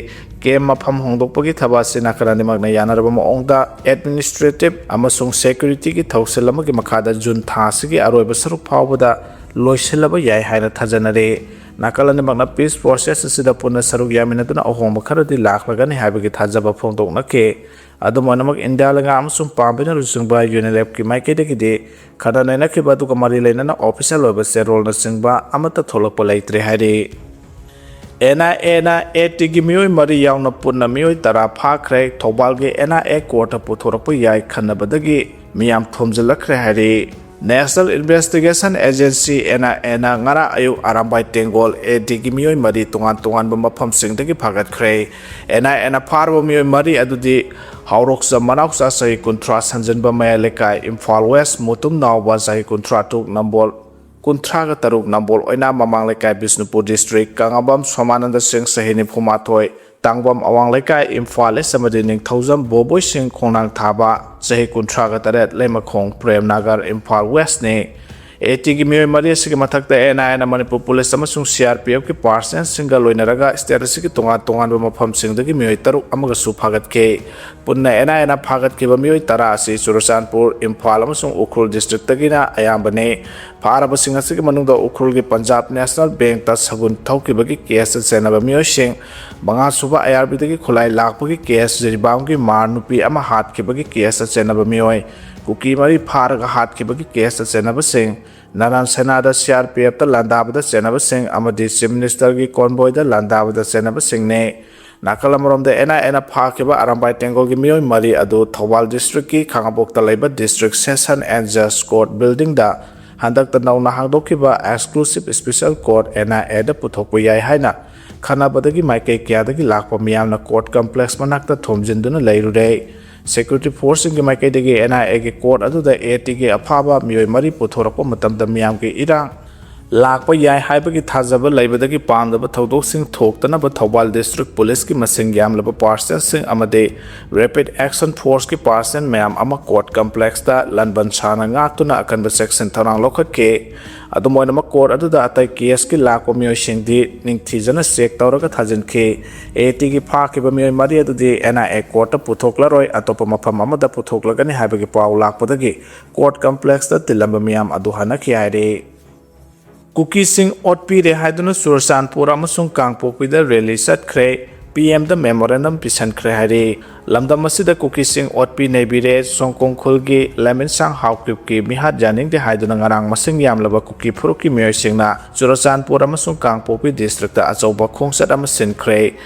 Camp ꯃꯐꯝ ꯍꯣꯡꯗꯣꯛꯄꯒꯤ ꯊꯕꯛ ꯑꯁꯤ ꯅꯥꯀꯜ ꯑꯅꯤꯃꯛꯅ ꯌꯥꯅꯔꯕ ꯃꯑꯣꯡꯗ administrative ꯑꯃꯁꯨꯡ security ꯒꯤ ꯊꯧꯁꯤꯜ ꯑꯃꯒꯤ ꯃꯈꯥꯗ ꯖꯨꯟ ꯊꯥ ꯑꯁꯤꯒꯤ ꯑꯔꯣꯏꯕ ꯁꯔꯨꯛ ꯐꯥꯎꯕꯗ ꯂꯣꯏꯁꯤꯜꯂꯕ ꯌꯥꯏ ꯍꯥꯏꯅ ꯊꯥꯖꯅꯔꯤ꯫ ꯅꯥꯀꯜ ꯑꯅꯤꯃꯛꯅ peace process ꯑꯁꯤꯗ ꯄꯨꯟꯅ ꯁꯔꯨꯛ ꯌꯥꯃꯤꯟꯅꯗꯨꯅ ꯑꯍꯣꯡꯕ ꯈꯔꯗꯤ ꯂꯥꯛꯂꯒꯅꯤ ꯍꯥꯏꯕꯒꯤ ꯊꯥꯖꯕ ꯐꯣꯡꯗꯣꯛꯅꯈꯤ꯫ ꯑꯗꯨꯝ ꯑꯣꯏꯅꯃꯛ, ꯏꯟꯗꯤꯌꯥ ꯂꯩꯉꯥꯛ ꯑꯃꯁꯨꯡ ꯄꯥꯝꯕꯩꯅ ꯂꯨꯆꯤꯡꯕ UNLF ꯀꯤ ꯃꯥꯏꯀꯩꯗꯒꯤꯗꯤ ꯈꯟꯅ ꯅꯩꯅꯈꯤꯕ ꯑꯗꯨꯒ ꯃꯔꯤ ꯂꯩꯅꯅ official ꯑꯣꯏꯕ ꯆꯦꯔꯣꯜꯅꯆꯤꯡꯕ ꯑꯃꯠꯇ ꯊꯣꯛꯂꯛꯄ ꯂꯩꯇ꯭ꯔꯦ ꯍꯥꯏꯔꯤ꯫ NIA ꯅ AT ꯒꯤ ꯃꯤꯑꯣꯏ ꯃꯔꯤ ꯌꯥꯎꯅ ꯄꯨꯟꯅ ꯃꯤꯑꯣꯏ ꯇꯔꯥ ꯐꯥꯈ꯭ꯔꯦ꯫ ꯊꯧꯕꯥꯜꯒꯤ NIA court ꯇ ꯄꯨꯊꯣꯔꯛꯄ ꯌꯥꯏ ꯈꯟꯅꯕꯗꯒꯤ ꯃꯤꯌꯥꯝ ꯊꯣꯝꯖꯤꯜꯂꯛꯈ꯭ꯔꯦ ꯍꯥꯏꯔꯤ꯫ National Investigation Agency, NIA ꯅ ꯉꯔꯥꯡ ꯑꯌꯨꯛ ꯑꯔꯥꯝꯕꯥꯏ ꯇꯦꯡꯒꯣꯜ AT ꯒꯤ ꯃꯤꯑꯣꯏ ꯃꯔꯤ ꯇꯣꯉꯥꯟ ꯇꯣꯉꯥꯟꯕ ꯃꯐꯝꯁꯤꯡꯗꯒꯤ ꯐꯥꯒꯠꯈ꯭ꯔꯦ꯫ NIA ꯅ ꯐꯥꯔꯕ ꯃꯤꯑꯣꯏ ꯃꯔꯤ ꯑꯗꯨꯗꯤ ꯍꯥꯎꯔꯣꯛꯆꯝ ꯃꯅꯥꯎꯆꯥ, ꯆꯍꯤ ꯀꯨꯟꯊ꯭ꯔꯥ, ꯁꯟꯖꯤꯟꯕ ꯃꯌꯥꯏ ꯂꯩꯀꯥꯏ, ꯏꯝꯐꯥꯜ West, ꯃꯨꯇꯨꯝ ꯅꯥꯎꯕ, ꯆꯍꯤ ꯀꯨꯟꯊ꯭ꯔꯥ ꯇꯔꯨꯛ, ꯅꯝꯕꯣꯜ ꯀꯨꯟꯊ꯭ꯔꯥꯒ ꯇꯔꯨꯛ, ꯅꯝꯕꯣꯜ ꯑꯣꯏꯅꯥꯝ ꯃꯃꯥꯡ ꯂꯩꯀꯥꯏ ꯕꯤꯁꯅꯨꯄꯨꯔ ꯗꯤꯁꯇ꯭ꯔꯤꯛ, ꯀꯪꯂꯥꯕꯝ ꯁꯣꯃꯥꯅꯟꯗ ꯁꯤꯡ ꯆꯍꯤ ꯅꯤꯐꯨ ꯃꯥꯊꯣꯏ, ꯇꯥꯡꯕꯝ ꯑꯋꯥꯡ ꯂꯩꯀꯥꯏ ꯏꯝꯐꯥꯜ ꯏꯁ ꯑꯃꯗꯤ ꯅꯤꯡꯊꯧꯖꯝ ꯕꯣꯕꯣꯏ ꯁꯤꯡ ꯈꯣꯡꯅꯥꯡ ꯊꯥꯕ ꯆꯍꯤ ꯀꯨꯟꯊ꯭ꯔꯥꯒ ꯇꯔꯦꯠ, ꯂꯩꯃꯈꯣꯡ ꯄ꯭ꯔꯦꯝ ꯅꯥꯒꯔ ꯏꯝꯐꯥꯜ ꯋꯦꯁꯅꯤ꯫ ꯑꯦ ꯇꯤꯒꯤ ꯃꯤꯑꯣꯏ ꯃꯔꯤ ꯑꯁꯤꯒꯤ ꯃꯊꯛꯇ ꯑꯦꯟ ꯑꯥꯏ ꯑꯦꯅ ꯃꯅꯤꯄꯨꯔ ꯄꯨꯂꯤꯁ ꯑꯃꯁꯨꯡ ꯁꯤ ꯑꯥꯔ ꯄꯤ ꯑꯦꯐꯀꯤ ꯄꯥꯔꯁꯅꯦꯜꯁꯤꯡꯒ ꯂꯣꯏꯅꯔꯒ ꯁ꯭ꯇꯦꯠ ꯑꯁꯤꯒꯤ ꯇꯣꯉꯥꯟ ꯇꯣꯉꯥꯟꯕ ꯃꯐꯝꯁꯤꯡꯗꯒꯤ ꯃꯤꯑꯣꯏ ꯇꯔꯨꯛ ꯑꯃꯒꯁꯨ ꯐꯥꯒꯠꯈꯤ꯫ ꯄꯨꯟꯅ ꯑꯦꯟ ꯑꯥꯏ ꯑꯦꯅ ꯐꯥꯒꯠꯈꯤꯕ ꯃꯤꯑꯣꯏ ꯇꯔꯥ ꯑꯁꯤ ꯆꯨꯔꯆꯥꯟꯄꯨꯔ, ꯏꯝꯐꯥꯜ ꯑꯃꯁꯨꯡ ꯎꯈ꯭ꯔꯨꯜ ꯗꯤꯁꯇ꯭ꯔꯤꯛꯇꯒꯤꯅ ꯑꯌꯥꯝꯕꯅꯤ꯫ ꯐꯥꯔꯕꯁꯤꯡ ꯑꯁꯤꯒꯤ ꯃꯅꯨꯡꯗ ꯎꯈ꯭ꯔꯨꯜꯒꯤ ꯄꯟꯖꯥꯕ ꯅꯦꯁꯅꯦꯜ ꯕꯦꯡꯛꯇ ꯁꯒꯨꯟ ꯊꯧꯈꯤꯕꯒꯤ ꯀꯦꯁꯇ ꯆꯦꯟꯅꯕ ꯃꯤꯑꯣꯏꯁꯤꯡ, ꯃꯉꯥꯁꯨꯕ ꯑꯥꯏ ꯑꯥꯔ ꯕꯤꯗꯒꯤ ꯈꯨꯠꯂꯥꯏ ꯂꯥꯛꯄꯒꯤ ꯀꯦꯁ, ꯖꯤꯔꯤꯕꯥꯝꯒꯤ ꯃꯥꯔ ꯅꯨꯄꯤ ꯑꯃ ꯍꯥꯠꯈꯤꯕꯒꯤ ꯀꯦꯁꯇ ꯆꯦꯟꯅꯕ ꯃꯤꯑꯣꯏ, ꯀꯨꯀꯤ ꯃꯔꯤ ꯐꯥꯔꯒ ꯍꯥꯠꯈꯤꯕꯒꯤ ꯀꯦꯁꯇ ꯆꯦꯟꯅꯕꯁꯤꯡ, ꯅꯥꯔꯥꯟ ꯁꯦꯅꯥꯗ ꯁꯤ ꯑꯥꯔ ꯄꯤ ꯑꯦꯐꯇ ꯂꯥꯟꯗꯥꯕꯗ ꯆꯦꯟꯅꯕꯁꯤꯡ ꯑꯃꯗꯤ ꯆꯤꯐ ꯃꯤꯅꯤꯁꯇꯔꯒꯤ ꯀꯣꯟꯕꯣꯏꯗ ꯂꯥꯟꯗꯥꯕꯗ ꯆꯦꯟꯅꯕꯁꯤꯡꯅꯤ꯫ ꯅꯥꯀꯜ ꯑꯃꯔꯣꯝꯗ, ꯑꯦꯟ ꯑꯥꯏ ꯑꯦꯅ ꯐꯥꯈꯤꯕ ꯑꯔꯥꯝꯕꯥꯏ ꯇꯦꯡꯒꯣꯜꯒꯤ ꯃꯤꯑꯣꯏ ꯃꯔꯤ ꯑꯗꯨ ꯊꯧꯕꯥꯜ ꯗꯤꯁꯇ꯭ꯔꯤꯛꯀꯤ ꯈꯥꯉꯕꯣꯛꯇ ꯂꯩꯕ ꯗꯤꯁꯇ꯭ꯔꯤꯛ ꯁꯦꯁꯟ ꯑꯦꯟ ꯖꯁ ꯀꯣꯔꯠ ꯕꯤꯜꯗꯤꯡꯗ ꯍꯟꯗꯛꯇ ꯅꯧꯅ ꯍꯥꯡꯗꯣꯛꯈꯤꯕ exclusive special court, N I ꯑꯦꯗ ꯄꯨꯊꯣꯛꯄ ꯌꯥꯏ ꯍꯥꯏꯅ ꯈꯟꯅꯕꯗꯒꯤ ꯃꯥꯏꯀꯩ ꯀꯌꯥꯗꯒꯤ ꯂꯥꯛꯄ ꯃꯤꯌꯥꯝꯅ ꯀꯣꯔꯠ ꯀꯝꯄ꯭ꯂꯦꯛꯁ ꯃꯅꯥꯛꯇ ꯊꯣꯝꯖꯤꯟꯗꯨꯅ ꯂꯩꯔꯨꯔꯦ꯫ ꯁꯦꯀ꯭ꯌꯨꯔꯤꯇꯤ ꯐꯣꯔꯁꯁꯤꯡꯒꯤ ꯃꯥꯏꯀꯩꯗꯒꯤ ꯑꯦꯟ ꯑꯥꯏ ꯑꯦꯒꯤ ꯀꯣꯔꯠ ꯑꯗꯨꯗ ꯑꯦ ꯇꯤꯒꯤ ꯑꯐꯥꯕ ꯃꯤꯑꯣꯏ ꯃꯔꯤ ꯄꯨꯊꯣꯔꯛꯄ ꯃꯇꯝꯗ ꯃꯤꯌꯥꯝꯒꯤ ꯏꯔꯥꯡ ꯂꯥꯛꯄ ꯌꯥꯏ ꯍꯥꯏꯕꯒꯤ ꯊꯥꯖꯕ ꯂꯩꯕꯗꯒꯤ ꯄꯥꯝꯗꯕ ꯊꯧꯗꯣꯛꯁꯤꯡ ꯊꯣꯛꯇꯅꯕ ꯊꯧꯕꯥꯜ ꯗꯤꯁꯇ꯭ꯔꯤꯛ ꯄꯨꯂꯤꯁꯀꯤ ꯃꯁꯤꯡ ꯌꯥꯝꯂꯕ ꯄꯥꯔꯁꯅꯦꯜꯁꯤꯡ ꯑꯃꯗꯤ ꯔꯦꯄꯤꯗ ꯑꯦꯛꯁꯟ ꯐꯣꯔꯁꯀꯤ ꯄꯥꯔꯁꯅꯦꯜ ꯃꯌꯥꯝ ꯑꯃ ꯀꯣꯔꯠ ꯀꯝꯄ꯭ꯂꯦꯛꯁꯇ ꯂꯟꯕꯟ ꯁꯥꯅ ꯉꯥꯛꯇꯨꯅ ꯑꯀꯟꯕ ꯆꯦꯛꯁꯤꯟ ꯊꯧꯔꯥꯡ ꯂꯧꯈꯠꯈꯤ꯫ ꯑꯗꯨꯝ ꯑꯣꯏꯅꯃꯛ, ꯀꯣꯔꯠ ꯑꯗꯨꯗ ꯑꯇꯩ ꯀꯦꯁꯀꯤ ꯂꯥꯛꯄ ꯃꯤꯑꯣꯏꯁꯤꯡꯗꯤ ꯅꯤꯡꯊꯤꯖꯅ ꯆꯦꯛ ꯇꯧꯔꯒ ꯊꯥꯖꯤꯟꯈꯤ꯫ ꯑꯦ ꯇꯤꯒꯤ ꯐꯥꯈꯤꯕ ꯃꯤꯑꯣꯏ ꯃꯔꯤ ꯑꯗꯨꯗꯤ ꯑꯦꯟ ꯑꯥꯏ ꯑꯦ ꯀꯣꯔꯠꯇ ꯄꯨꯊꯣꯛꯂꯔꯣꯏ, ꯑꯇꯣꯞꯄ ꯃꯐꯝ ꯑꯃꯗ ꯄꯨꯊꯣꯛꯂꯒꯅꯤ ꯍꯥꯏꯕꯒꯤ ꯄꯥꯎ ꯂꯥꯛꯄꯗꯒꯤ ꯀꯣꯔꯠ ꯀꯝꯄ꯭ꯂꯦꯛꯁꯇ ꯇꯤꯜꯂꯝꯕ ꯃꯤꯌꯥꯝ ꯑꯗꯨ ꯍꯟꯅꯈꯤ ꯍꯥꯏꯔꯤ꯫ ꯀꯨꯀꯤꯁꯤꯡ ꯑꯣꯠꯄꯤꯔꯦ ꯍꯥꯏꯗꯨꯅ ꯆꯨꯔꯆꯥꯟꯄꯨꯔ ꯑꯃꯁꯨꯡ ꯀꯥꯡꯄꯣꯛꯄꯤꯗ ꯔꯦꯂꯤ ꯆꯠꯈ꯭ꯔꯦ, ꯄꯤ ꯑꯦꯝꯗ ꯃꯦꯃꯣꯔꯦꯟꯗꯝ ꯄꯤꯁꯟꯈ꯭ꯔꯦ ꯍꯥꯏꯔꯤ꯫ ꯂꯝꯗꯝ ꯑꯁꯤꯗ ꯀꯨꯀꯤꯁꯤꯡ ꯑꯣꯠꯄꯤ ꯅꯩꯕꯤꯔꯦ, ꯁꯣꯡꯀꯣꯡ ꯈꯨꯜꯒꯤ ꯂꯥꯏꯃꯤꯟꯁꯥꯡ ꯍꯥꯎꯀꯤꯞꯀꯤ ꯃꯤꯍꯥꯠ ꯌꯥꯅꯤꯡꯗꯦ ꯍꯥꯏꯗꯨꯅ ꯉꯔꯥꯡ ꯃꯁꯤꯡ ꯌꯥꯝꯂꯕ ꯀꯨꯀꯤ ꯐꯨꯔꯨꯞꯀꯤ ꯃꯤꯑꯣꯏꯁꯤꯡꯅ ꯆꯨꯔꯆꯥꯟꯄꯨꯔ ꯑꯃꯁꯨꯡ ꯀꯥꯡꯄꯣꯛꯄꯤ ꯗꯤꯁꯇ꯭ꯔꯤꯛꯇ ꯑꯆꯧꯕ ꯈꯣꯡꯆꯠ ꯑꯃ ꯁꯤꯟꯈ꯭ꯔꯦ꯫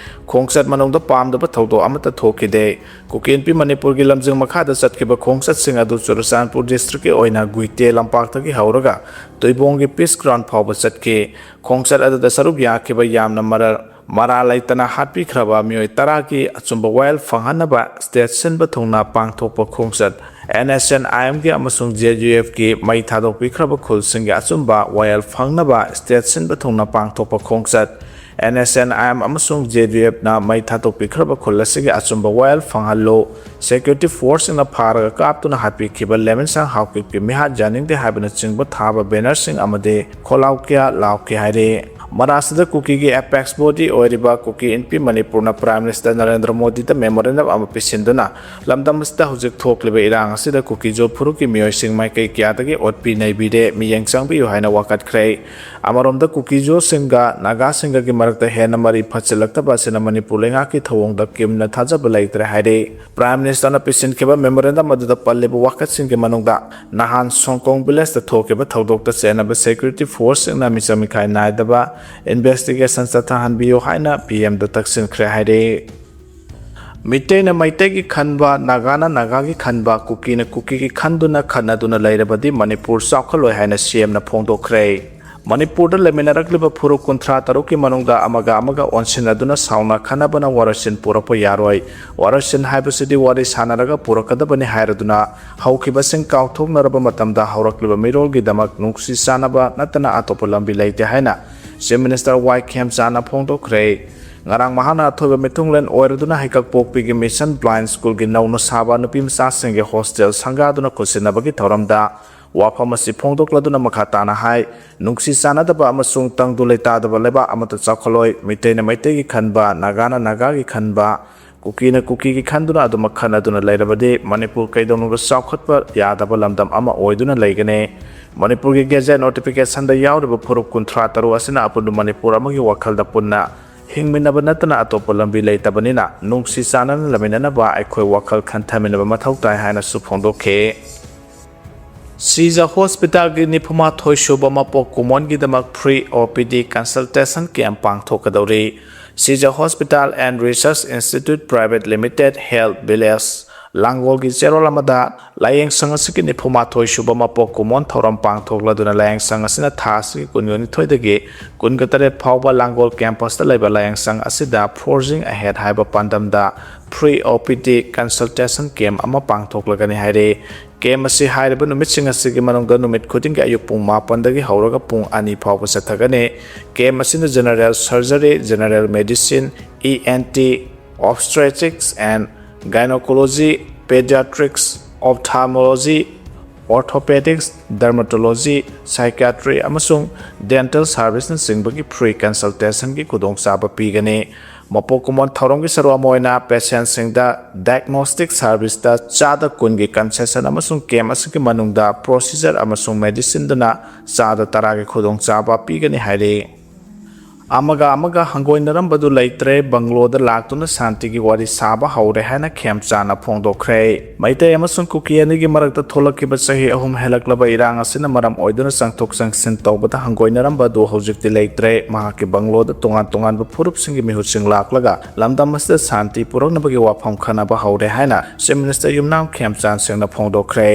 ꯈꯣꯡꯆꯠ ꯃꯅꯨꯡꯗ ꯄꯥꯝꯗꯕ ꯊꯧꯗꯣꯛ ꯑꯃꯠꯇ ꯊꯣꯛꯈꯤꯗꯦ꯫ ꯀꯨꯀꯤ ꯅꯨꯄꯤ ꯃꯅꯤꯄꯨꯔꯒꯤ ꯂꯝꯖꯤꯡ ꯃꯈꯥꯗ ꯆꯠꯈꯤꯕ ꯈꯣꯡꯆꯠꯁꯤꯡ ꯑꯗꯨ ꯆꯨꯔꯆꯥꯟꯄꯨꯔ ꯗꯤꯁꯇ꯭ꯔꯤꯛꯀꯤ ꯑꯣꯏꯅ ꯒꯨꯏꯇꯦ ꯂꯝꯄꯥꯛꯇꯒꯤ ꯍꯧꯔꯒ ꯇꯨꯏꯕꯣꯡꯒꯤ ꯄꯤꯁ ꯒ꯭ꯔꯥꯎꯟ ꯐꯥꯎꯕ ꯆꯠꯈꯤ꯫ ꯈꯣꯡꯆꯠ ꯑꯗꯨꯗ ꯁꯔꯨꯛ ꯌꯥꯈꯤꯕ ꯌꯥꯝꯅ ꯃꯔ-, ꯃꯔꯥ ꯂꯩꯇꯅ ꯍꯥꯠꯄꯤꯈ꯭ꯔꯕ ꯃꯤꯑꯣꯏ ꯇꯔꯥꯒꯤ ꯑꯆꯨꯝꯕ ꯋꯥꯌꯦꯜ ꯐꯪꯍꯟꯅꯕ ꯁ꯭ꯇꯦꯠ ꯁꯤꯟꯕ ꯊꯨꯡꯅ ꯄꯥꯡꯊꯣꯛꯄ ꯈꯣꯡꯆꯠ NSCN-IMꯒꯤ ꯑꯃꯁꯨꯡ ZUFꯀꯤ ꯃꯩ ꯊꯥꯗꯣꯛꯄꯤꯈ꯭ꯔꯕ ꯈꯨꯜꯁꯤꯡꯒꯤ ꯑꯆꯨꯝꯕ ꯋꯥꯌꯦꯜ ꯐꯪꯅꯕ state ꯁꯤꯟꯕ ꯊꯨꯡꯅ ꯄꯥꯡꯊꯣꯛꯄ ꯈꯣꯡꯆꯠ꯫ NSCN-IM ꯑꯃꯁꯨꯡ ZUFꯅ ꯃꯩ ꯊꯥꯗꯣꯛꯄꯤꯈ꯭ꯔꯕ ꯈꯨꯜ ꯑꯁꯤꯒꯤ ꯑꯆꯨꯝꯕ ꯋꯥꯌꯦꯜ ꯐꯪꯍꯜꯂꯨ, security forceꯁꯤꯡꯅ ꯐꯥꯔꯒ ꯀꯥꯞꯇꯨꯅ ꯍꯥꯠꯄꯤꯈꯤꯕ ꯂꯦꯃꯦꯟꯁꯥꯡ ꯍꯥꯎꯀꯤꯞꯀꯤ ꯃꯤꯍꯥꯠ ꯌꯥꯅꯤꯡꯗꯦ ꯍꯥꯏꯕꯅꯆꯤꯡꯕ ꯊꯥꯕ bannerꯁꯤꯡ ꯑꯃꯗꯤ ꯈꯣꯜꯂꯥꯎ ꯀꯌꯥ ꯂꯥꯎꯈꯤ ꯍꯥꯏꯔꯤ꯫ ꯃꯔꯥꯁꯤꯗ ꯀꯨꯀꯤꯒꯤ apex body ꯑꯣꯏꯔꯤꯕ ꯀꯨꯀꯤ ꯏꯟꯄꯤ ꯃꯅꯤꯄꯨꯔꯅ Prime Minister ꯅꯔꯦꯟꯗ꯭ꯔ ꯃꯣꯗꯤꯗ memorandum ꯑꯃ ꯄꯤꯁꯤꯟꯗꯨꯅ ꯂꯝꯗꯝ ꯑꯁꯤꯗ ꯍꯧꯖꯤꯛ ꯊꯣꯛꯂꯤꯕ ꯏꯔꯥꯡ ꯑꯁꯤꯗ ꯀꯨꯀꯤꯖꯣ ꯐꯨꯔꯨꯞꯀꯤ ꯃꯤꯑꯣꯏꯁꯤꯡ ꯃꯥꯏꯀꯩ ꯀꯌꯥꯗꯒꯤ ꯑꯣꯠꯄꯤ ꯅꯩꯕꯤꯔꯦ, ꯃꯤꯠꯌꯦꯡ ꯆꯪꯕꯤꯌꯨ ꯍꯥꯏꯅ ꯋꯥꯀꯠꯈ꯭ꯔꯦ꯫ ꯑꯃꯔꯣꯝꯗ ꯀꯨꯀꯤꯖꯣꯁꯤꯡꯒ ꯅꯥꯒꯥꯁꯤꯡꯒꯒꯤ ꯃꯔꯛꯇ ꯍꯦꯟꯅ ꯃꯔꯤ ꯐꯠꯁꯤꯜꯂꯛꯇꯕ ꯑꯁꯤꯅ ꯃꯅꯤꯄꯨꯔ ꯂꯩꯉꯥꯛꯀꯤ ꯊꯧꯑꯣꯡꯗ ꯀꯤꯝꯅ ꯊꯥꯖꯕ ꯂꯩꯇ꯭ꯔꯦ ꯍꯥꯏꯔꯤ꯫ Prime Ministerꯅ ꯄꯤꯁꯤꯟꯈꯤꯕ memorandum ꯑꯗꯨꯗ ꯄꯜꯂꯤꯕ ꯋꯥꯀꯠꯁꯤꯡꯒꯤ ꯃꯅꯨꯡꯗ ꯅꯍꯥꯟ ꯁꯣꯡꯀꯣꯡ villageꯇ ꯊꯣꯛꯈꯤꯕ ꯊꯧꯗꯣꯛꯇ ꯆꯦꯟꯅꯕ security forceꯁꯤꯡꯅ ꯃꯤꯆꯪ ꯃꯤꯈꯥꯏ ꯅꯥꯏꯗꯕ investigation ꯆꯠꯊꯍꯟꯕꯤꯌꯨ ꯍꯥꯏꯅ PMꯗ ꯇꯛꯁꯤꯟꯈ꯭ꯔꯦ ꯍꯥꯏꯔꯤ꯫ ꯃꯤꯇꯩꯅ ꯃꯩꯇꯩꯒꯤ ꯈꯟꯕ, ꯅꯥꯒꯥꯅ ꯅꯥꯒꯥꯒꯤ ꯈꯟꯕ, ꯀꯨꯀꯤꯅ ꯀꯨꯀꯤꯒꯤ ꯈꯟꯗꯨꯅ ꯈꯠꯅꯗꯨꯅ ꯂꯩꯔꯕꯗꯤ ꯃꯅꯤꯄꯨꯔ ꯆꯥꯎꯈꯠꯂꯣꯏ ꯍꯥꯏꯅ CMꯅ ꯐꯣꯡꯗꯣꯛꯈ꯭ꯔꯦ꯫ ꯃꯅꯤꯄꯨꯔꯗ ꯂꯩꯃꯤꯟꯅꯔꯛꯂꯤꯕ ꯐꯨꯔꯨꯞ ꯀꯨꯟꯊ꯭ꯔꯥ ꯇꯔꯨꯛꯀꯤ ꯃꯅꯨꯡꯗ ꯑꯃꯒ ꯑꯃꯒ ꯑꯣꯟꯁꯤꯟꯅꯗꯨꯅ ꯁꯥꯎꯅ ꯈꯠꯅꯕꯅ ꯋꯥꯔꯣꯏꯁꯤꯟ ꯄꯨꯔꯛꯄ ꯌꯥꯔꯣꯏ꯫ ꯋꯥꯔꯣꯏꯁꯤꯟ ꯍꯥꯏꯕꯁꯤꯗꯤ ꯋꯥꯔꯤ ꯁꯥꯟꯅꯔꯒ ꯄꯨꯔꯛꯀꯗꯕꯅꯤ ꯍꯥꯏꯔꯗꯨꯅ ꯍꯧꯈꯤꯕꯁꯤꯡ ꯀꯥꯎꯊꯣꯛꯅꯔꯕ ꯃꯇꯝꯗ ꯍꯧꯔꯛꯂꯤꯕ ꯃꯤꯔꯣꯜꯒꯤꯗꯃꯛ ꯅꯨꯡꯁꯤ ꯆꯥꯟꯅꯕ ꯅꯠꯇꯅ ꯑꯇꯣꯞꯄ ꯂꯝꯕꯤ ꯂꯩꯇꯦ ꯍꯥꯏꯅ Chief Minister ꯋꯥꯏ ꯈꯦꯝꯆꯥꯟꯅ ꯐꯣꯡꯗꯣꯛꯈ꯭ꯔꯦ꯫ ꯉꯔꯥꯡ ꯃꯍꯥꯛꯅ ꯑꯊꯣꯏꯕ ꯃꯤꯊꯨꯡꯂꯦꯟ ꯑꯣꯏꯔꯗꯨꯅ ꯍꯩꯀꯛꯄꯣꯛꯄꯤꯒꯤ Mission Blind Schoolꯒꯤ ꯅꯧꯅ ꯁꯥꯕ ꯅꯨꯄꯤ ꯃꯆꯥꯁꯤꯡꯒꯤ hostel ꯁꯪꯒꯥꯗꯨꯅ ꯈꯨꯠꯁꯤꯟꯅꯕꯒꯤ ꯊꯧꯔꯝꯗ ꯋꯥꯐꯝ ꯑꯁꯤ ꯐꯣꯡꯗꯣꯛꯂꯗꯨꯅ ꯃꯈꯥ ꯇꯥꯅ ꯍꯥꯏ, ꯅꯨꯡꯁꯤ ꯆꯥꯟꯅꯗꯕ ꯑꯃꯁꯨꯡ ꯇꯪꯗꯨ ꯂꯩꯇꯥꯗꯕ ꯂꯩꯕꯥꯛ ꯑꯃꯠꯇ ꯆꯥꯎꯈꯠꯂꯣꯏ꯫ ꯃꯤꯇꯩꯅ ꯃꯩꯇꯩꯒꯤ ꯈꯟꯕ, ꯅꯥꯒꯥꯅ ꯅꯥꯒꯥꯒꯤ ꯈꯟꯕ, ꯀꯨꯀꯤꯅ ꯀꯨꯀꯤꯒꯤ ꯈꯟꯗꯨꯅ ꯑꯗꯨꯃꯛ ꯈꯟꯅꯗꯨꯅ ꯂꯩꯔꯕꯗꯤ ꯃꯅꯤꯄꯨꯔ ꯀꯩꯗꯧꯅꯨꯡꯗ ꯆꯥꯎꯈꯠꯄ ꯌꯥꯗꯕ ꯂꯝꯗꯝ ꯑꯃ ꯑꯣꯏꯗꯨꯅ ꯂꯩꯒꯅꯤ꯫ ꯃꯅꯤꯄꯨꯔꯒꯤ Gazette notificationꯗ ꯌꯥꯎꯔꯤꯕ ꯐꯨꯔꯨꯞ ꯀꯨꯟꯊ꯭ꯔꯥ ꯇꯔꯨꯛ ꯑꯁꯤꯅ ꯑꯄꯨꯟꯕ ꯃꯅꯤꯄꯨꯔ ꯑꯃꯒꯤ ꯋꯥꯈꯜꯗ ꯄꯨꯟꯅ ꯍꯤꯡꯃꯤꯟꯅꯕ ꯅꯠꯇꯅ ꯑꯇꯣꯞꯄ ꯂꯝꯕꯤ ꯂꯩꯇꯕꯅꯤꯅ ꯅꯨꯡꯁꯤ ꯆꯥꯟꯅꯅ ꯂꯩꯃꯤꯟꯅꯅꯕ ꯑꯩꯈꯣꯏ ꯋꯥꯈꯜ ꯈꯟꯊꯃꯤꯟꯅꯕ ꯃꯊꯧ ꯇꯥꯏ ꯍꯥꯏꯅꯁꯨ ꯐꯣꯡꯗꯣꯛꯈꯤ꯫ ꯁꯤꯖ Hospitalꯒꯤ ꯅꯤꯐꯨꯃꯥꯊꯣꯏ ꯁꯨꯕ ꯃꯄꯣꯛ ꯀꯨꯝꯑꯣꯟꯒꯤꯗꯃꯛ free OPD consultation camp ꯄꯥꯡꯊꯣꯛꯀꯗꯧꯔꯤ꯫ Sija Hospital and Research Institute Private Limited, Health Village, ꯂꯥꯡꯒꯣꯜꯒꯤ ꯆꯦꯔꯣꯜ ꯑꯃꯗ ꯂꯥꯏꯌꯦꯡꯁꯪ ꯑꯁꯤꯒꯤ ꯅꯤꯐꯨ ꯃꯥꯊꯣꯏ ꯁꯨꯕ ꯃꯄꯣꯛ ꯀꯨꯝꯑꯣꯟ ꯊꯧꯔꯝ ꯄꯥꯡꯊꯣꯛꯂꯗꯨꯅ ꯂꯥꯏꯌꯦꯡꯁꯪ ꯑꯁꯤꯅ ꯊꯥ ꯑꯁꯤꯒꯤ ꯀꯨꯟꯅꯤꯊꯣꯏꯗꯒꯤ ꯀꯨꯟꯒ ꯇꯔꯦꯠ ꯐꯥꯎꯕ ꯂꯥꯡꯒꯣꯜ ꯀꯦꯝꯄꯁꯇ ꯂꯩꯕ ꯂꯥꯏꯌꯦꯡꯁꯪ ꯑꯁꯤꯗ Forging Ahead ꯍꯥꯏꯕ ꯄꯥꯟꯗꯝꯗ free O P D consultation camp ꯑꯃ ꯄꯥꯡꯊꯣꯛꯂꯒꯅꯤ ꯍꯥꯏꯔꯤ꯫ ꯀꯦꯝ ꯑꯁꯤ ꯍꯥꯏꯔꯤꯕ ꯅꯨꯃꯤꯠꯁꯤꯡ ꯑꯁꯤꯒꯤ ꯃꯅꯨꯡꯗ ꯅꯨꯃꯤꯠ ꯈꯨꯗꯤꯡꯒꯤ ꯑꯌꯨꯛ ꯄꯨꯡ ꯃꯥꯄꯟꯗꯒꯤ ꯍꯧꯔꯒ ꯄꯨꯡ ꯑꯅꯤ ꯐꯥꯎꯕ ꯆꯠꯊꯒꯅꯤ꯫ ꯀꯦꯝ ꯑꯁꯤꯅ General Surgery, General Medicine, E N T, Obstetrics and Gynecology, Pediatrics, Ophthalmology, Orthopedics, Dermatology, Psychiatry ꯑꯃꯁꯨꯡ Dental Serviceꯅꯆꯤꯡꯕꯒꯤ free consultationꯒꯤ ꯈꯨꯗꯣꯡꯆꯥꯕ ꯄꯤꯒꯅꯤ꯫ ꯃꯄꯣꯛ ꯀꯨꯝꯑꯣꯟ ꯊꯧꯔꯝꯒꯤ ꯁꯔꯨꯛ ꯑꯃ ꯑꯣꯏꯅ patientꯁꯤꯡꯗ diagnostic serviceꯇ ꯆꯥꯗ ꯀꯨꯟꯒꯤ concession ꯑꯃꯁꯨꯡ ꯀꯦꯝ ꯑꯁꯤꯒꯤ ꯃꯅꯨꯡꯗ procedure ꯑꯃꯁꯨꯡ medicineꯗꯅ ꯆꯥꯗ ꯇꯔꯥꯒꯤ ꯈꯨꯗꯣꯡꯆꯥꯕ ꯄꯤꯒꯅꯤ ꯍꯥꯏꯔꯤ꯫ ꯑꯃꯒ ꯑꯃꯒ ꯍꯪꯒꯣꯏꯅꯔꯝꯕꯗꯨ ꯂꯩꯇ꯭ꯔꯦ, ꯕꯪꯒ꯭ꯂꯣꯗ ꯂꯥꯛꯇꯨꯅ ꯁꯥꯟꯇꯤꯒꯤ ꯋꯥꯔꯤ ꯁꯥꯕ ꯍꯧꯔꯦ ꯍꯥꯏꯅ ꯈꯦꯝꯆꯥꯅ ꯐꯣꯡꯗꯣꯛꯈ꯭ꯔꯦ꯫ ꯃꯩꯇꯩ ꯑꯃꯁꯨꯡ ꯀꯨꯀꯤ ꯑꯅꯤꯒꯤ ꯃꯔꯛꯇ ꯊꯣꯛꯂꯛꯈꯤꯕ ꯆꯍꯤ ꯑꯍꯨꯝ ꯍꯦꯜꯂꯛꯂꯕ ꯏꯔꯥꯡ ꯑꯁꯤꯅ ꯃꯔꯝ ꯑꯣꯏꯗꯨꯅ ꯆꯪꯊꯣꯛ ꯆꯪꯁꯤꯟ ꯇꯧꯕꯗ ꯍꯪꯒꯣꯏꯅꯔꯝꯕ ꯑꯗꯨ ꯍꯧꯖꯤꯛꯇꯤ ꯂꯩꯇ꯭ꯔꯦ꯫ ꯃꯍꯥꯛꯀꯤ ꯕꯪꯒ꯭ꯂꯣꯗ ꯇꯣꯉꯥꯟ ꯇꯣꯉꯥꯟꯕ ꯐꯨꯔꯨꯞꯁꯤꯡꯒꯤ ꯃꯤꯍꯨꯠꯁꯤꯡ ꯂꯥꯛꯂꯒ ꯂꯝꯗꯝ ꯑꯁꯤꯗ ꯁꯥꯟꯇꯤ ꯄꯨꯔꯛꯅꯕꯒꯤ ꯋꯥꯐꯝ ꯈꯟꯅꯕ ꯍꯧꯔꯦ ꯍꯥꯏꯅ Chief Minister ꯌꯨꯝꯅꯥꯝ ꯈꯦꯝꯆꯥꯟ ꯁꯤꯡꯅ ꯐꯣꯡꯗꯣꯛꯈ꯭ꯔꯦ꯫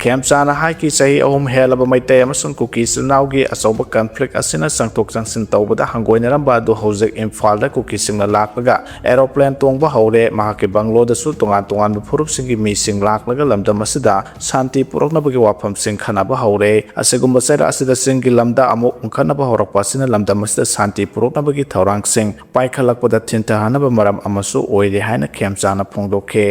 ꯈꯦꯝꯆꯥꯅ ꯍꯥꯏꯈꯤ, ꯆꯍꯤ ꯑꯍꯨꯝ ꯍꯦꯜꯂꯕ ꯃꯩꯇꯩ ꯑꯃꯁꯨꯡ ꯀꯨꯀꯤ ꯏꯆꯤꯜ ꯏꯅꯥꯎꯒꯤ ꯑꯆꯧꯕ conflict ꯑꯁꯤꯅ ꯆꯪꯊꯣꯛ ꯆꯪꯁꯤꯟ ꯇꯧꯕꯗ ꯍꯪꯒꯣꯏꯅꯔꯝꯕ ꯑꯗꯨ ꯍꯧꯖꯤꯛ ꯏꯝꯐꯥꯜꯗ ꯀꯨꯀꯤꯁꯤꯡꯅ ꯂꯥꯛꯂꯒ aeroplane ꯇꯣꯡꯕ ꯍꯧꯔꯦ꯫ ꯃꯍꯥꯛꯀꯤ ꯕꯪꯒ꯭ꯂꯣꯗꯁꯨ ꯇꯣꯉꯥꯟ ꯇꯣꯉꯥꯟꯕ ꯐꯨꯔꯨꯞꯁꯤꯡꯒꯤ ꯃꯤꯁꯤꯡ ꯂꯥꯛꯂꯒ ꯂꯝꯗꯝ ꯑꯁꯤꯗ ꯁꯥꯟꯇꯤ ꯄꯨꯔꯛꯅꯕꯒꯤ ꯋꯥꯐꯝꯁꯤꯡ ꯈꯟꯅꯕ ꯍꯧꯔꯦ꯫ ꯑꯁꯤꯒꯨꯝꯕ ꯆꯩꯔꯥꯛ ꯑꯁꯤꯗ ꯆꯤꯡꯒꯤ ꯂꯝꯗ ꯑꯃꯨꯛ ꯎꯪꯈꯠꯅꯕ ꯍꯧꯔꯛꯄ ꯑꯁꯤꯅ ꯂꯝꯗꯝ ꯑꯁꯤꯗ ꯁꯥꯟꯇꯤ ꯄꯨꯔꯛꯅꯕꯒꯤ ꯊꯧꯔꯥꯡꯁꯤꯡ ꯄꯥꯏꯈꯠꯂꯛꯄꯗ ꯊꯤꯟꯊꯍꯟꯅꯕ ꯃꯔꯝ ꯑꯃꯁꯨ ꯑꯣꯏꯔꯦ ꯍꯥꯏꯅ ꯈꯦꯝꯆꯥꯅ ꯐꯣꯡꯗꯣꯛꯈꯤ꯫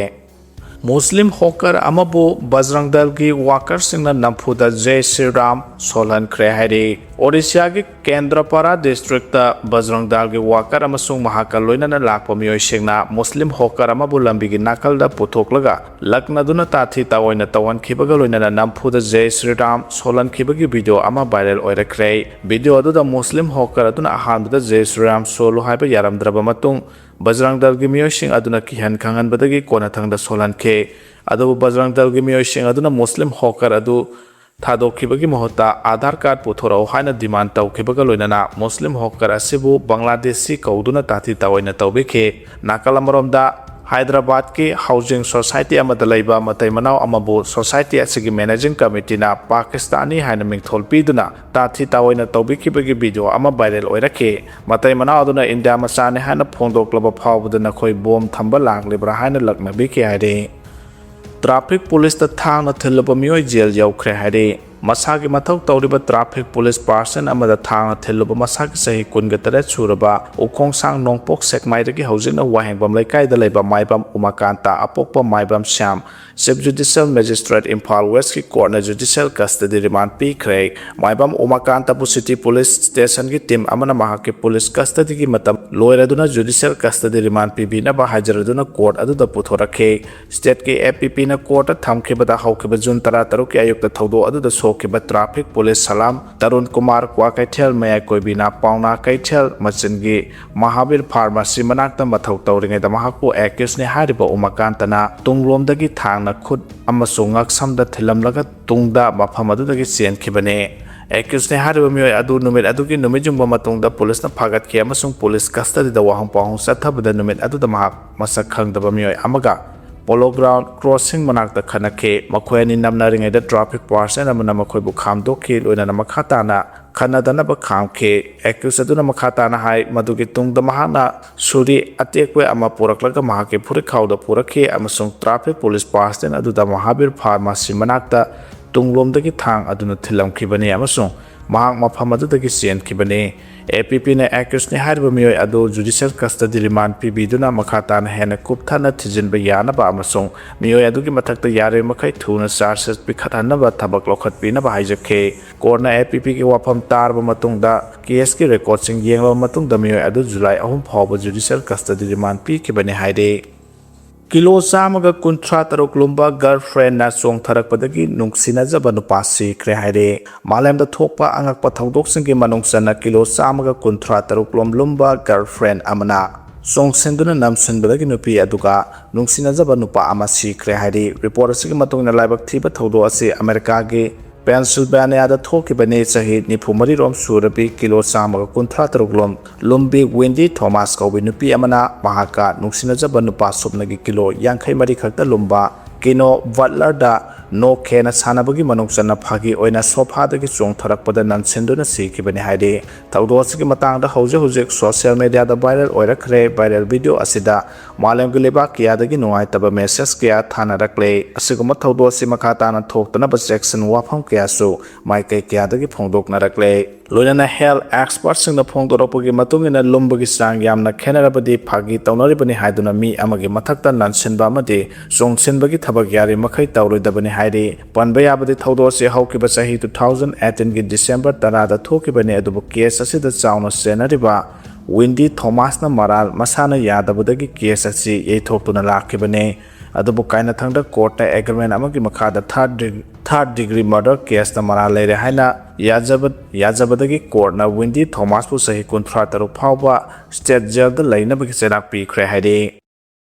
ꯃꯨꯁꯂꯤꯝ hawker ꯑꯃꯕꯨ ꯕꯖꯔꯪ ꯗꯜꯒꯤ workerꯁꯤꯡꯅ ꯅꯝꯐꯨꯗ ꯖꯩ ꯁ꯭ꯔꯤꯔꯥꯝ ꯁꯣꯜꯍꯟꯈ꯭ꯔꯦ ꯍꯥꯏꯔꯤ꯫ ꯑꯣꯔꯤꯁꯥꯒꯤ ꯀꯦꯟꯗ꯭ꯔꯄꯥꯔꯥ districtꯇ ꯕꯖꯔꯪ ꯗꯜꯒꯤ worker ꯑꯃꯁꯨꯡ ꯃꯍꯥꯛꯀ ꯂꯣꯏꯅꯅ ꯂꯥꯛꯄ ꯃꯤꯑꯣꯏꯁꯤꯡꯅ ꯃꯨꯁꯂꯤꯝ hawker ꯑꯃꯕꯨ ꯂꯝꯕꯤꯒꯤ ꯅꯥꯀꯜꯗ ꯄꯨꯊꯣꯛꯂꯒ ꯂꯛꯅꯗꯨꯅ ꯇꯥꯊꯤ ꯇꯥꯑꯣꯏꯅ ꯇꯧꯍꯟꯈꯤꯕꯒ ꯂꯣꯏꯅꯅ ꯅꯝꯐꯨꯗ ꯖꯩ ꯁ꯭ꯔꯤꯔꯥꯝ ꯁꯣꯜꯍꯟꯈꯤꯕꯒꯤ video ꯑꯃ viral ꯑꯣꯏꯔꯛꯈ꯭ꯔꯦ꯫ Video ꯑꯗꯨꯗ ꯃꯨꯁꯂꯤꯝ hawker ꯑꯗꯨꯅ ꯑꯍꯥꯟꯕꯗ ꯖꯩ ꯁ꯭ꯔꯤꯔꯥꯝ ꯁꯣꯜꯂꯨ ꯍꯥꯏꯕ ꯌꯥꯔꯝꯗ꯭ꯔꯕ ꯃꯇꯨꯡ ꯕꯖꯔꯪ ꯗꯜꯒꯤ ꯃꯤꯑꯣꯏꯁꯤꯡ ꯑꯗꯨꯅ ꯀꯤꯍꯟ ꯈꯪꯍꯟꯕꯗꯒꯤ ꯀꯣꯟꯅꯊꯪꯗ ꯁꯣꯜꯍꯟꯈꯤ꯫ ꯑꯗꯨꯕꯨ ꯕꯖꯔꯪ ꯗꯜꯒꯤ ꯃꯤꯑꯣꯏꯁꯤꯡ ꯑꯗꯨꯅ ꯃꯨꯁꯂꯤꯝ hawker ꯑꯗꯨ ꯊꯥꯗꯣꯛꯈꯤꯕꯒꯤ ꯃꯍꯨꯠꯇ Aadhaar card ꯄꯨꯊꯣꯔꯛꯎ ꯍꯥꯏꯅ demand ꯇꯧꯈꯤꯕꯒ ꯂꯣꯏꯅꯅ ꯃꯨꯁꯂꯤꯝ hawker ꯑꯁꯤꯕꯨ ꯕꯪꯒ꯭ꯂꯥꯗꯦꯁꯤ ꯀꯧꯗꯨꯅ ꯇꯥꯊꯤ ꯇꯥꯑꯣꯏꯅ ꯇꯧꯕꯤꯈꯤ꯫ ꯅꯥꯀꯜ ꯑꯃꯔꯣꯝꯗ ꯍꯥꯏꯗ꯭ꯔꯕꯥꯗꯀꯤ ꯍꯥꯎꯖꯤꯡ ꯁꯣꯁꯥꯏꯇꯤ ꯑꯃꯗ ꯂꯩꯕ ꯃꯇꯩ ꯃꯅꯥꯎ ꯑꯃꯕꯨ ꯁꯣꯁꯥꯏꯇꯤ ꯑꯁꯤꯒꯤ ꯃꯦꯅꯦꯖꯤꯡ ꯀꯃꯤꯇꯤꯅ ꯄꯥꯀꯤꯁꯇꯥꯅꯤ ꯍꯥꯏꯅ ꯃꯤꯡꯊꯣꯜ ꯄꯤꯗꯨꯅ ꯇꯥꯊꯤ ꯇꯥꯑꯣꯏꯅ ꯇꯧꯕꯤꯈꯤꯕꯒꯤ ꯚꯤꯗꯤꯑꯣ ꯑꯃ ꯚꯥꯏꯔꯦꯜ ꯑꯣꯏꯔꯛꯈꯤ꯫ ꯃꯇꯩ ꯃꯅꯥꯎ ꯑꯗꯨꯅ ꯏꯟꯗꯤꯌꯥ ꯃꯆꯥꯅꯤ ꯍꯥꯏꯅ ꯐꯣꯡꯗꯣꯛꯂꯕ ꯐꯥꯎꯕꯗ ꯅꯈꯣꯏ ꯕꯣꯝ ꯊꯝꯕ ꯂꯥꯛꯂꯤꯕ꯭ꯔꯥ ꯍꯥꯏꯅ ꯂꯛꯅꯕꯤꯈꯤ ꯍꯥꯏꯔꯤ꯫ ꯇ꯭ꯔꯥꯐꯤꯛ ꯄꯨꯂꯤꯁꯇ ꯊꯥꯡꯅ ꯊꯤꯜꯂꯨꯕ ꯃꯤꯑꯣꯏ ꯖꯦꯜ ꯌꯧꯈ꯭ꯔꯦ ꯍꯥꯏꯔꯤ꯫ ꯃꯁꯥꯒꯤ ꯃꯊꯧ ꯇꯧꯔꯤꯕ ꯇ꯭ꯔꯥꯐꯤꯛ ꯄꯨꯂꯤꯁ ꯄꯥꯔꯁꯟ ꯑꯃꯗ ꯊꯥꯡꯅ ꯊꯤꯜꯂꯨꯕ ꯃꯁꯥꯒꯤ ꯆꯍꯤ ꯀꯨꯟꯒ ꯇꯔꯦꯠ ꯁꯨꯔꯕ ꯎꯈꯣꯡꯁꯥꯡ ꯅꯣꯡꯄꯣꯛ ꯁꯦꯛꯃꯥꯏꯗꯒꯤ ꯍꯧꯖꯤꯛꯅ ꯋꯥꯍꯦꯡꯕꯝ ꯂꯩꯀꯥꯏꯗ ꯂꯩꯕ ꯃꯥꯏꯕꯝ ꯎꯃꯥꯀꯥꯟꯇ ꯑꯄꯣꯛꯄ ꯃꯥꯏꯕꯝ ꯁ꯭ꯌꯥꯝ, ꯆꯤꯐ ꯖꯨꯗꯤꯁꯤꯌꯦꯜ ꯃꯦꯖꯤꯁꯇ꯭ꯔꯦꯠ ꯏꯝꯐꯥꯜ ꯋꯦꯁꯀꯤ ꯀꯣꯔꯠꯅ ꯖꯨꯗꯤꯁꯤꯌꯦꯜ ꯀꯁꯇꯗꯤ ꯔꯤꯃꯥꯟ ꯄꯤꯈ꯭ꯔꯦ꯫ ꯃꯥꯏꯕꯝ ꯎꯃꯥꯀꯥꯟꯇꯕꯨ ꯁꯤꯇꯤ ꯄꯨꯂꯤꯁ ꯁ꯭ꯇꯦꯁꯟꯒꯤ ꯇꯤꯝ ꯑꯃꯅ ꯃꯍꯥꯛꯀꯤ ꯄꯨꯂꯤꯁ ꯀꯁꯇꯗꯤꯒꯤ ꯃꯇꯝ ꯂꯣꯏꯔꯗꯨꯅ ꯖꯨꯗꯤꯁꯤꯌꯦꯜ ꯀꯁꯇꯗꯤ ꯔꯤꯃꯥꯟ ꯄꯤꯕꯤꯅꯕ ꯍꯥꯏꯖꯔꯗꯨꯅ ꯀꯣꯔꯠ ꯑꯗꯨꯗ ꯄꯨꯊꯣꯔꯛꯈꯤ꯫ ꯁ꯭ꯇꯦꯠꯀꯤ ꯑꯦ ꯄꯤ ꯄꯤꯅ ꯀꯣꯔꯠꯇ ꯊꯝꯈꯤꯕꯗ ꯍꯧꯈꯤꯕ ꯖꯨꯟ ꯇꯔꯥꯇꯔꯨꯛꯀꯤ ꯑꯌꯨꯛꯇ ꯊꯧꯗꯣꯛ ꯑꯗꯨꯗ ꯁꯣꯛꯈꯤꯕ ꯇ꯭ꯔꯥꯐꯤꯛ ꯄꯨꯂꯤꯁ ꯁꯂꯥꯝ ꯇꯔꯨꯟ ꯀꯨꯃꯥꯔ, ꯀ꯭ꯋꯥꯀꯩꯊꯦꯜ ꯃꯌꯥꯏ ꯀꯣꯏꯕꯤꯅꯥ ꯄꯥꯎꯅꯥ ꯀꯩꯊꯦꯜ ꯃꯆꯤꯟꯒꯤ ꯃꯍꯥꯕꯤꯔ ꯐꯥꯔꯃꯥꯁꯤ ꯃꯅꯥꯛꯇ ꯃꯊꯧ ꯇꯧꯔꯤꯉꯩꯗ ꯃꯍꯥꯛꯄꯨ ꯑꯦꯀ꯭ꯌꯨꯁꯅꯤ ꯍꯥꯏꯔꯤꯕ ꯎꯃꯥꯀꯥꯟꯇꯅ ꯇꯨꯡꯂꯣꯝꯗꯒꯤ ꯊꯥꯡꯅ ꯈꯨꯠ ꯑꯃꯁꯨꯡ ꯉꯛꯁꯝꯗ ꯊꯤꯜꯂꯝꯂꯒ ꯇꯨꯡꯗ ꯃꯐꯝ ꯑꯗꯨꯗꯒꯤ ꯆꯦꯟꯈꯤꯕꯅꯤ꯫ ꯑꯦꯀ꯭ꯌꯨꯁꯅꯤ ꯍꯥꯏꯔꯤꯕ ꯃꯤꯑꯣꯏ ꯑꯗꯨ ꯅꯨꯃꯤꯠ ꯑꯗꯨꯒꯤ ꯅꯨꯃꯤꯠ ꯌꯨꯡꯕ ꯃꯇꯨꯡꯗ ꯄꯨꯂꯤꯁꯅ ꯐꯥꯒꯠꯈꯤ ꯑꯃꯁꯨꯡ ꯄꯨꯂꯤꯁ ꯀꯁꯇꯗꯤꯗ ꯋꯥꯍꯪ ꯄꯥꯎꯍꯪ ꯆꯠꯊꯕꯗ ꯅꯨꯃꯤꯠ ꯑꯗꯨꯗ ꯃꯍꯥꯛ ꯃꯁꯛ ꯈꯪꯗꯕ ꯃꯤꯑꯣꯏ ꯑꯃꯒ ꯄꯣꯂꯣ ꯒ꯭ꯔꯥꯎꯟ ꯀ꯭ꯔꯣꯁꯤꯡ ꯃꯅꯥꯛꯇ ꯈꯠꯅꯈꯤ꯫ ꯃꯈꯣꯏ ꯑꯅꯤ ꯅꯝꯅꯔꯤꯉꯩꯗ ꯇ꯭ꯔꯥꯐꯤꯛ ꯄꯥꯔꯁꯟ ꯑꯃꯅ ꯃꯈꯣꯏꯕꯨ ꯈꯥꯝꯗꯣꯛꯈꯤ, ꯂꯣꯏꯅꯅ ꯃꯈꯥ ꯇꯥꯅ ꯈꯠꯅꯗꯅꯕ ꯈꯥꯝꯈꯤ꯫ ꯑꯦꯀ꯭ꯌꯨꯁ ꯑꯗꯨꯅ ꯃꯈꯥ ꯇꯥꯅ ꯍꯥꯏ, ꯃꯗꯨꯒꯤ ꯇꯨꯡꯗ ꯃꯍꯥꯛꯅ ꯁꯨꯔꯤ ꯑꯇꯦꯛꯄ ꯑꯃ ꯄꯨꯔꯛꯂꯒ ꯃꯍꯥꯛꯀꯤ ꯐꯨꯔꯤꯠꯈꯥꯎꯗ ꯄꯨꯔꯛꯈꯤ ꯑꯃꯁꯨꯡ ꯇ꯭ꯔꯥꯐꯤꯛ ꯄꯨꯂꯤꯁ ꯄꯥꯔꯁꯟ ꯑꯗꯨꯗ ꯃꯍꯥꯕꯤꯔ ꯐꯥꯔꯃꯥꯁꯤ ꯃꯅꯥꯛꯇ ꯇꯨꯡꯂꯣꯝꯗꯒꯤ ꯊꯥꯡ ꯑꯗꯨꯅ ꯊꯤꯜꯂꯝꯈꯤꯕꯅꯤ ꯑꯃꯁꯨꯡ ꯃꯍꯥꯛ ꯃꯐꯝ ꯑꯗꯨꯗꯒꯤ ꯆꯦꯟꯈꯤꯕꯅꯤ꯫ ꯑꯦ ꯄꯤ ꯄꯤꯅ ꯑꯦꯀ꯭ꯌꯨꯁꯅꯤ ꯍꯥꯏꯔꯤꯕ ꯃꯤꯑꯣꯏ ꯑꯗꯨ ꯖꯨꯗꯤꯁꯤꯌꯦꯜ ꯀꯁꯇꯗꯤ ꯔꯤꯃꯥꯟ ꯄꯤꯕꯤꯗꯨꯅ ꯃꯈꯥ ꯇꯥꯅ ꯍꯦꯟꯅ ꯀꯨꯞꯊꯅ ꯊꯤꯖꯤꯟꯕ ꯌꯥꯅꯕ ꯑꯃꯁꯨꯡ ꯃꯤꯑꯣꯏ ꯑꯗꯨꯒꯤ ꯃꯊꯛꯇ ꯌꯥꯔꯤꯕꯃꯈꯩ ꯊꯨꯅ ꯆꯥꯔꯖꯦꯁ ꯄꯤꯈꯠꯍꯟꯅꯕ ꯊꯕꯛ ꯂꯧꯈꯠꯄꯤꯅꯕ ꯍꯥꯏꯖꯈꯤ꯫ ꯀꯣꯔꯠꯅ ꯑꯦ ꯄꯤ ꯄꯤꯒꯤ ꯋꯥꯐꯝ ꯇꯥꯔꯕ ꯃꯇꯨꯡꯗ, ꯀꯦꯁꯀꯤ ꯔꯦꯀꯣꯔꯗꯁꯤꯡ ꯌꯦꯡꯂꯕ ꯃꯇꯨꯡꯗ ꯃꯤꯑꯣꯏ ꯑꯗꯨ ꯖꯨꯂꯥꯏ ꯑꯍꯨꯝ ꯐꯥꯎꯕ ꯖꯨꯗꯤꯁꯤꯌꯦꯜ ꯀꯁꯇꯗꯤ ꯔꯤꯃꯥꯟ ꯄꯤꯈꯤꯕꯅꯤ ꯍꯥꯏꯔꯤ꯫ ꯀꯤꯂꯣ ꯆꯥꯝꯃꯒ ꯀꯨꯟꯊ꯭ꯔꯥ ꯇꯔꯨꯛ ꯂꯨꯝꯕ ꯒꯔꯜ ꯐ꯭ꯔꯦꯟꯅ ꯆꯣꯡꯊꯔꯛꯄꯗꯒꯤ ꯅꯨꯡꯁꯤꯅꯖꯕ ꯅꯨꯄꯥ ꯁꯤꯈ꯭ꯔꯦ ꯍꯥꯏꯔꯦ꯫ ꯃꯥꯂꯦꯝꯗ ꯊꯣꯛꯄ ꯑꯉꯛꯄ ꯊꯧꯗꯣꯛꯁꯤꯡꯒꯤ ꯃꯅꯨꯡ ꯆꯟꯅ ꯀꯤꯂꯣ ꯆꯥꯝꯃꯒ ꯀꯨꯟꯊ꯭ꯔꯥ ꯇꯔꯨꯛ ꯂꯣꯝ ꯂꯨꯝꯕ ꯒꯔꯜ ꯐ꯭ꯔꯦꯟ ꯑꯃꯅ ꯆꯣꯡꯁꯤꯟꯗꯨꯅ ꯅꯝꯁꯤꯟꯕꯗꯒꯤ ꯅꯨꯄꯤ ꯑꯗꯨꯒ ꯅꯨꯡꯁꯤꯅꯖꯕ ꯅꯨꯄꯥ ꯑꯃ ꯁꯤꯈ꯭ꯔꯦ ꯍꯥꯏꯔꯤ꯫ ꯔꯤꯄꯣꯔꯠ ꯑꯁꯤꯒꯤ ꯃꯇꯨꯡ ꯏꯟꯅ ꯂꯥꯏꯕꯛ ꯊꯤꯕ ꯊꯧꯗꯣꯛ ꯑꯁꯤ ꯑꯃꯦꯔꯤꯀꯥꯒꯤ ꯄꯦꯟꯁꯤꯜꯚꯦꯅꯤꯌꯥꯗ ꯊꯣꯛꯈꯤꯕꯅꯤ꯫ ꯆꯍꯤ ꯅꯤꯐꯨ ꯃꯔꯤꯔꯣꯝ ꯁꯨꯔꯕꯤ, ꯀꯤꯂꯣ ꯆꯥꯝꯃꯒ ꯀꯨꯟꯊ꯭ꯔꯥ ꯇꯔꯨꯛ ꯂꯣꯝ ꯂꯨꯝꯕꯤ ꯋꯤꯟꯗꯤ ꯊꯣꯃꯥꯁ ꯀꯧꯕꯤ ꯅꯨꯄꯤ ꯑꯃꯅ ꯃꯍꯥꯛꯀ ꯅꯨꯡꯁꯤꯅꯖꯕ ꯅꯨꯄꯥ ꯁꯨꯞꯅꯒꯤ ꯀꯤꯂꯣ ꯌꯥꯡꯈꯩ ꯃꯔꯤ ꯈꯛꯇ ꯂꯨꯝꯕ ꯀꯤꯅꯣ ꯕꯠꯂꯔꯗ ꯅꯣꯛ ꯈꯦꯅ ꯁꯥꯟꯅꯕꯒꯤ ꯃꯅꯨꯡ ꯆꯟꯅ ꯐꯥꯒꯤ ꯑꯣꯏꯅ ꯁꯣꯐꯥꯗꯒꯤ ꯆꯣꯡꯊꯔꯛꯄꯗ ꯅꯟꯁꯤꯟꯗꯨꯅ ꯁꯤꯈꯤꯕꯅꯤ ꯍꯥꯏꯔꯤ꯫ ꯊꯧꯗꯣꯛ ꯑꯁꯤꯒꯤ ꯃꯇꯥꯡꯗ ꯍꯧꯖꯤꯛ ꯍꯧꯖꯤꯛ ꯁꯣꯁꯤꯌꯦꯜ ꯃꯦꯗꯤꯌꯥꯗ ꯚꯥꯏꯔꯦꯜ ꯑꯣꯏꯔꯛꯈ꯭ꯔꯦ꯫ ꯚꯥꯏꯔꯦꯜ ꯚꯤꯗꯤꯑꯣ ꯑꯁꯤꯗ ꯃꯥꯂꯦꯝꯒꯤ ꯂꯩꯕꯥꯛ ꯀꯌꯥꯗꯒꯤ ꯅꯨꯡꯉꯥꯏꯇꯕ ꯃꯦꯁꯦꯖ ꯀꯌꯥ ꯊꯥꯅꯔꯛꯂꯦ꯫ ꯑꯁꯤꯒꯨꯝꯕ ꯊꯧꯗꯣꯛ ꯑꯁꯤ ꯃꯈꯥ ꯇꯥꯅ ꯊꯣꯛꯇꯅꯕ ꯆꯦꯛꯁꯤꯟ ꯋꯥꯐꯝ ꯀꯌꯥꯁꯨ ꯃꯥꯏꯀꯩ ꯀꯌꯥꯗꯒꯤ ꯐꯣꯡꯗꯣꯛꯅꯔꯛꯂꯦ꯫ ꯂꯣꯏꯅꯅ ꯍꯦꯜꯊ ꯑꯦꯛꯁꯄꯔꯠꯁꯤꯡꯅ ꯐꯣꯡꯗꯣꯔꯛꯄꯒꯤ ꯃꯇꯨꯡ ꯏꯟꯅ, ꯂꯨꯝꯕꯒꯤ ꯆꯥꯡ ꯌꯥꯝꯅ ꯈꯦꯠꯅꯔꯕꯗꯤ ꯐꯥꯒꯤ ꯇꯧꯅꯔꯤꯕꯅꯤ ꯍꯥꯏꯗꯨꯅ ꯃꯤ ꯑꯃꯒꯤ ꯃꯊꯛꯇ ꯅꯟꯁꯤꯟꯕ ꯑꯃꯗꯤ ꯆꯣꯡꯁꯤꯟꯕꯒꯤ ꯊꯕꯛ ꯌꯥꯔꯤꯃꯈꯩ ꯇꯧꯔꯣꯏꯗꯕꯅꯤ ꯍꯥꯏꯔꯤ꯫ ꯄꯟꯕ ꯌꯥꯕꯗꯤ, ꯊꯧꯗꯣꯛ ꯑꯁꯤ ꯍꯧꯈꯤꯕ ꯆꯍꯤ two thousand eighteen ꯒꯤ December ꯇꯔꯥꯗ ꯊꯣꯛꯈꯤꯕꯅꯤ, ꯑꯗꯨꯕꯨ ꯀꯦꯁ ꯑꯁꯤꯗ ꯆꯥꯎꯅ ꯆꯦꯟꯅꯔꯤꯕ ꯋꯤꯟꯗꯤ ꯊꯣꯃꯥꯁꯅ ꯃꯔꯥꯜ ꯃꯁꯥꯅ ꯌꯥꯗꯕꯗꯒꯤ ꯀꯦꯁ ꯑꯁꯤ ꯌꯩꯊꯣꯛꯇꯨꯅ ꯂꯥꯛꯈꯤꯕꯅꯤ꯫ ꯑꯗꯨꯕꯨ ꯀꯥꯏꯅꯊꯪꯗ ꯀꯣꯔꯠꯇ ꯑꯦꯒ꯭ꯔꯤꯃꯦꯟ ꯑꯃꯒꯤ ꯃꯈꯥꯗ ꯊꯥꯔꯠ ꯗꯤ-, ꯊꯥꯔꯠ ꯗꯤꯒ꯭ꯔꯤ ꯃꯔꯗꯔ ꯀꯦꯁꯇ ꯃꯔꯥꯜ ꯂꯩꯔꯦ ꯍꯥꯏꯅ ꯌꯥꯖꯕ-, ꯌꯥꯖꯕꯗꯒꯤ ꯀꯣꯔꯠꯅ ꯋꯤꯟꯗꯤ ꯊꯣꯃꯥꯁꯄꯨ ꯆꯍꯤ ꯀꯨꯟꯊ꯭ꯔꯥ ꯇꯔꯨꯛ ꯐꯥꯎꯕ ꯁ꯭ꯇꯦꯠ ꯖꯦꯜꯗ ꯂꯩꯅꯕꯒꯤ ꯆꯩꯔꯥꯛ ꯄꯤꯈ꯭ꯔꯦ ꯍꯥꯏꯔꯤ꯫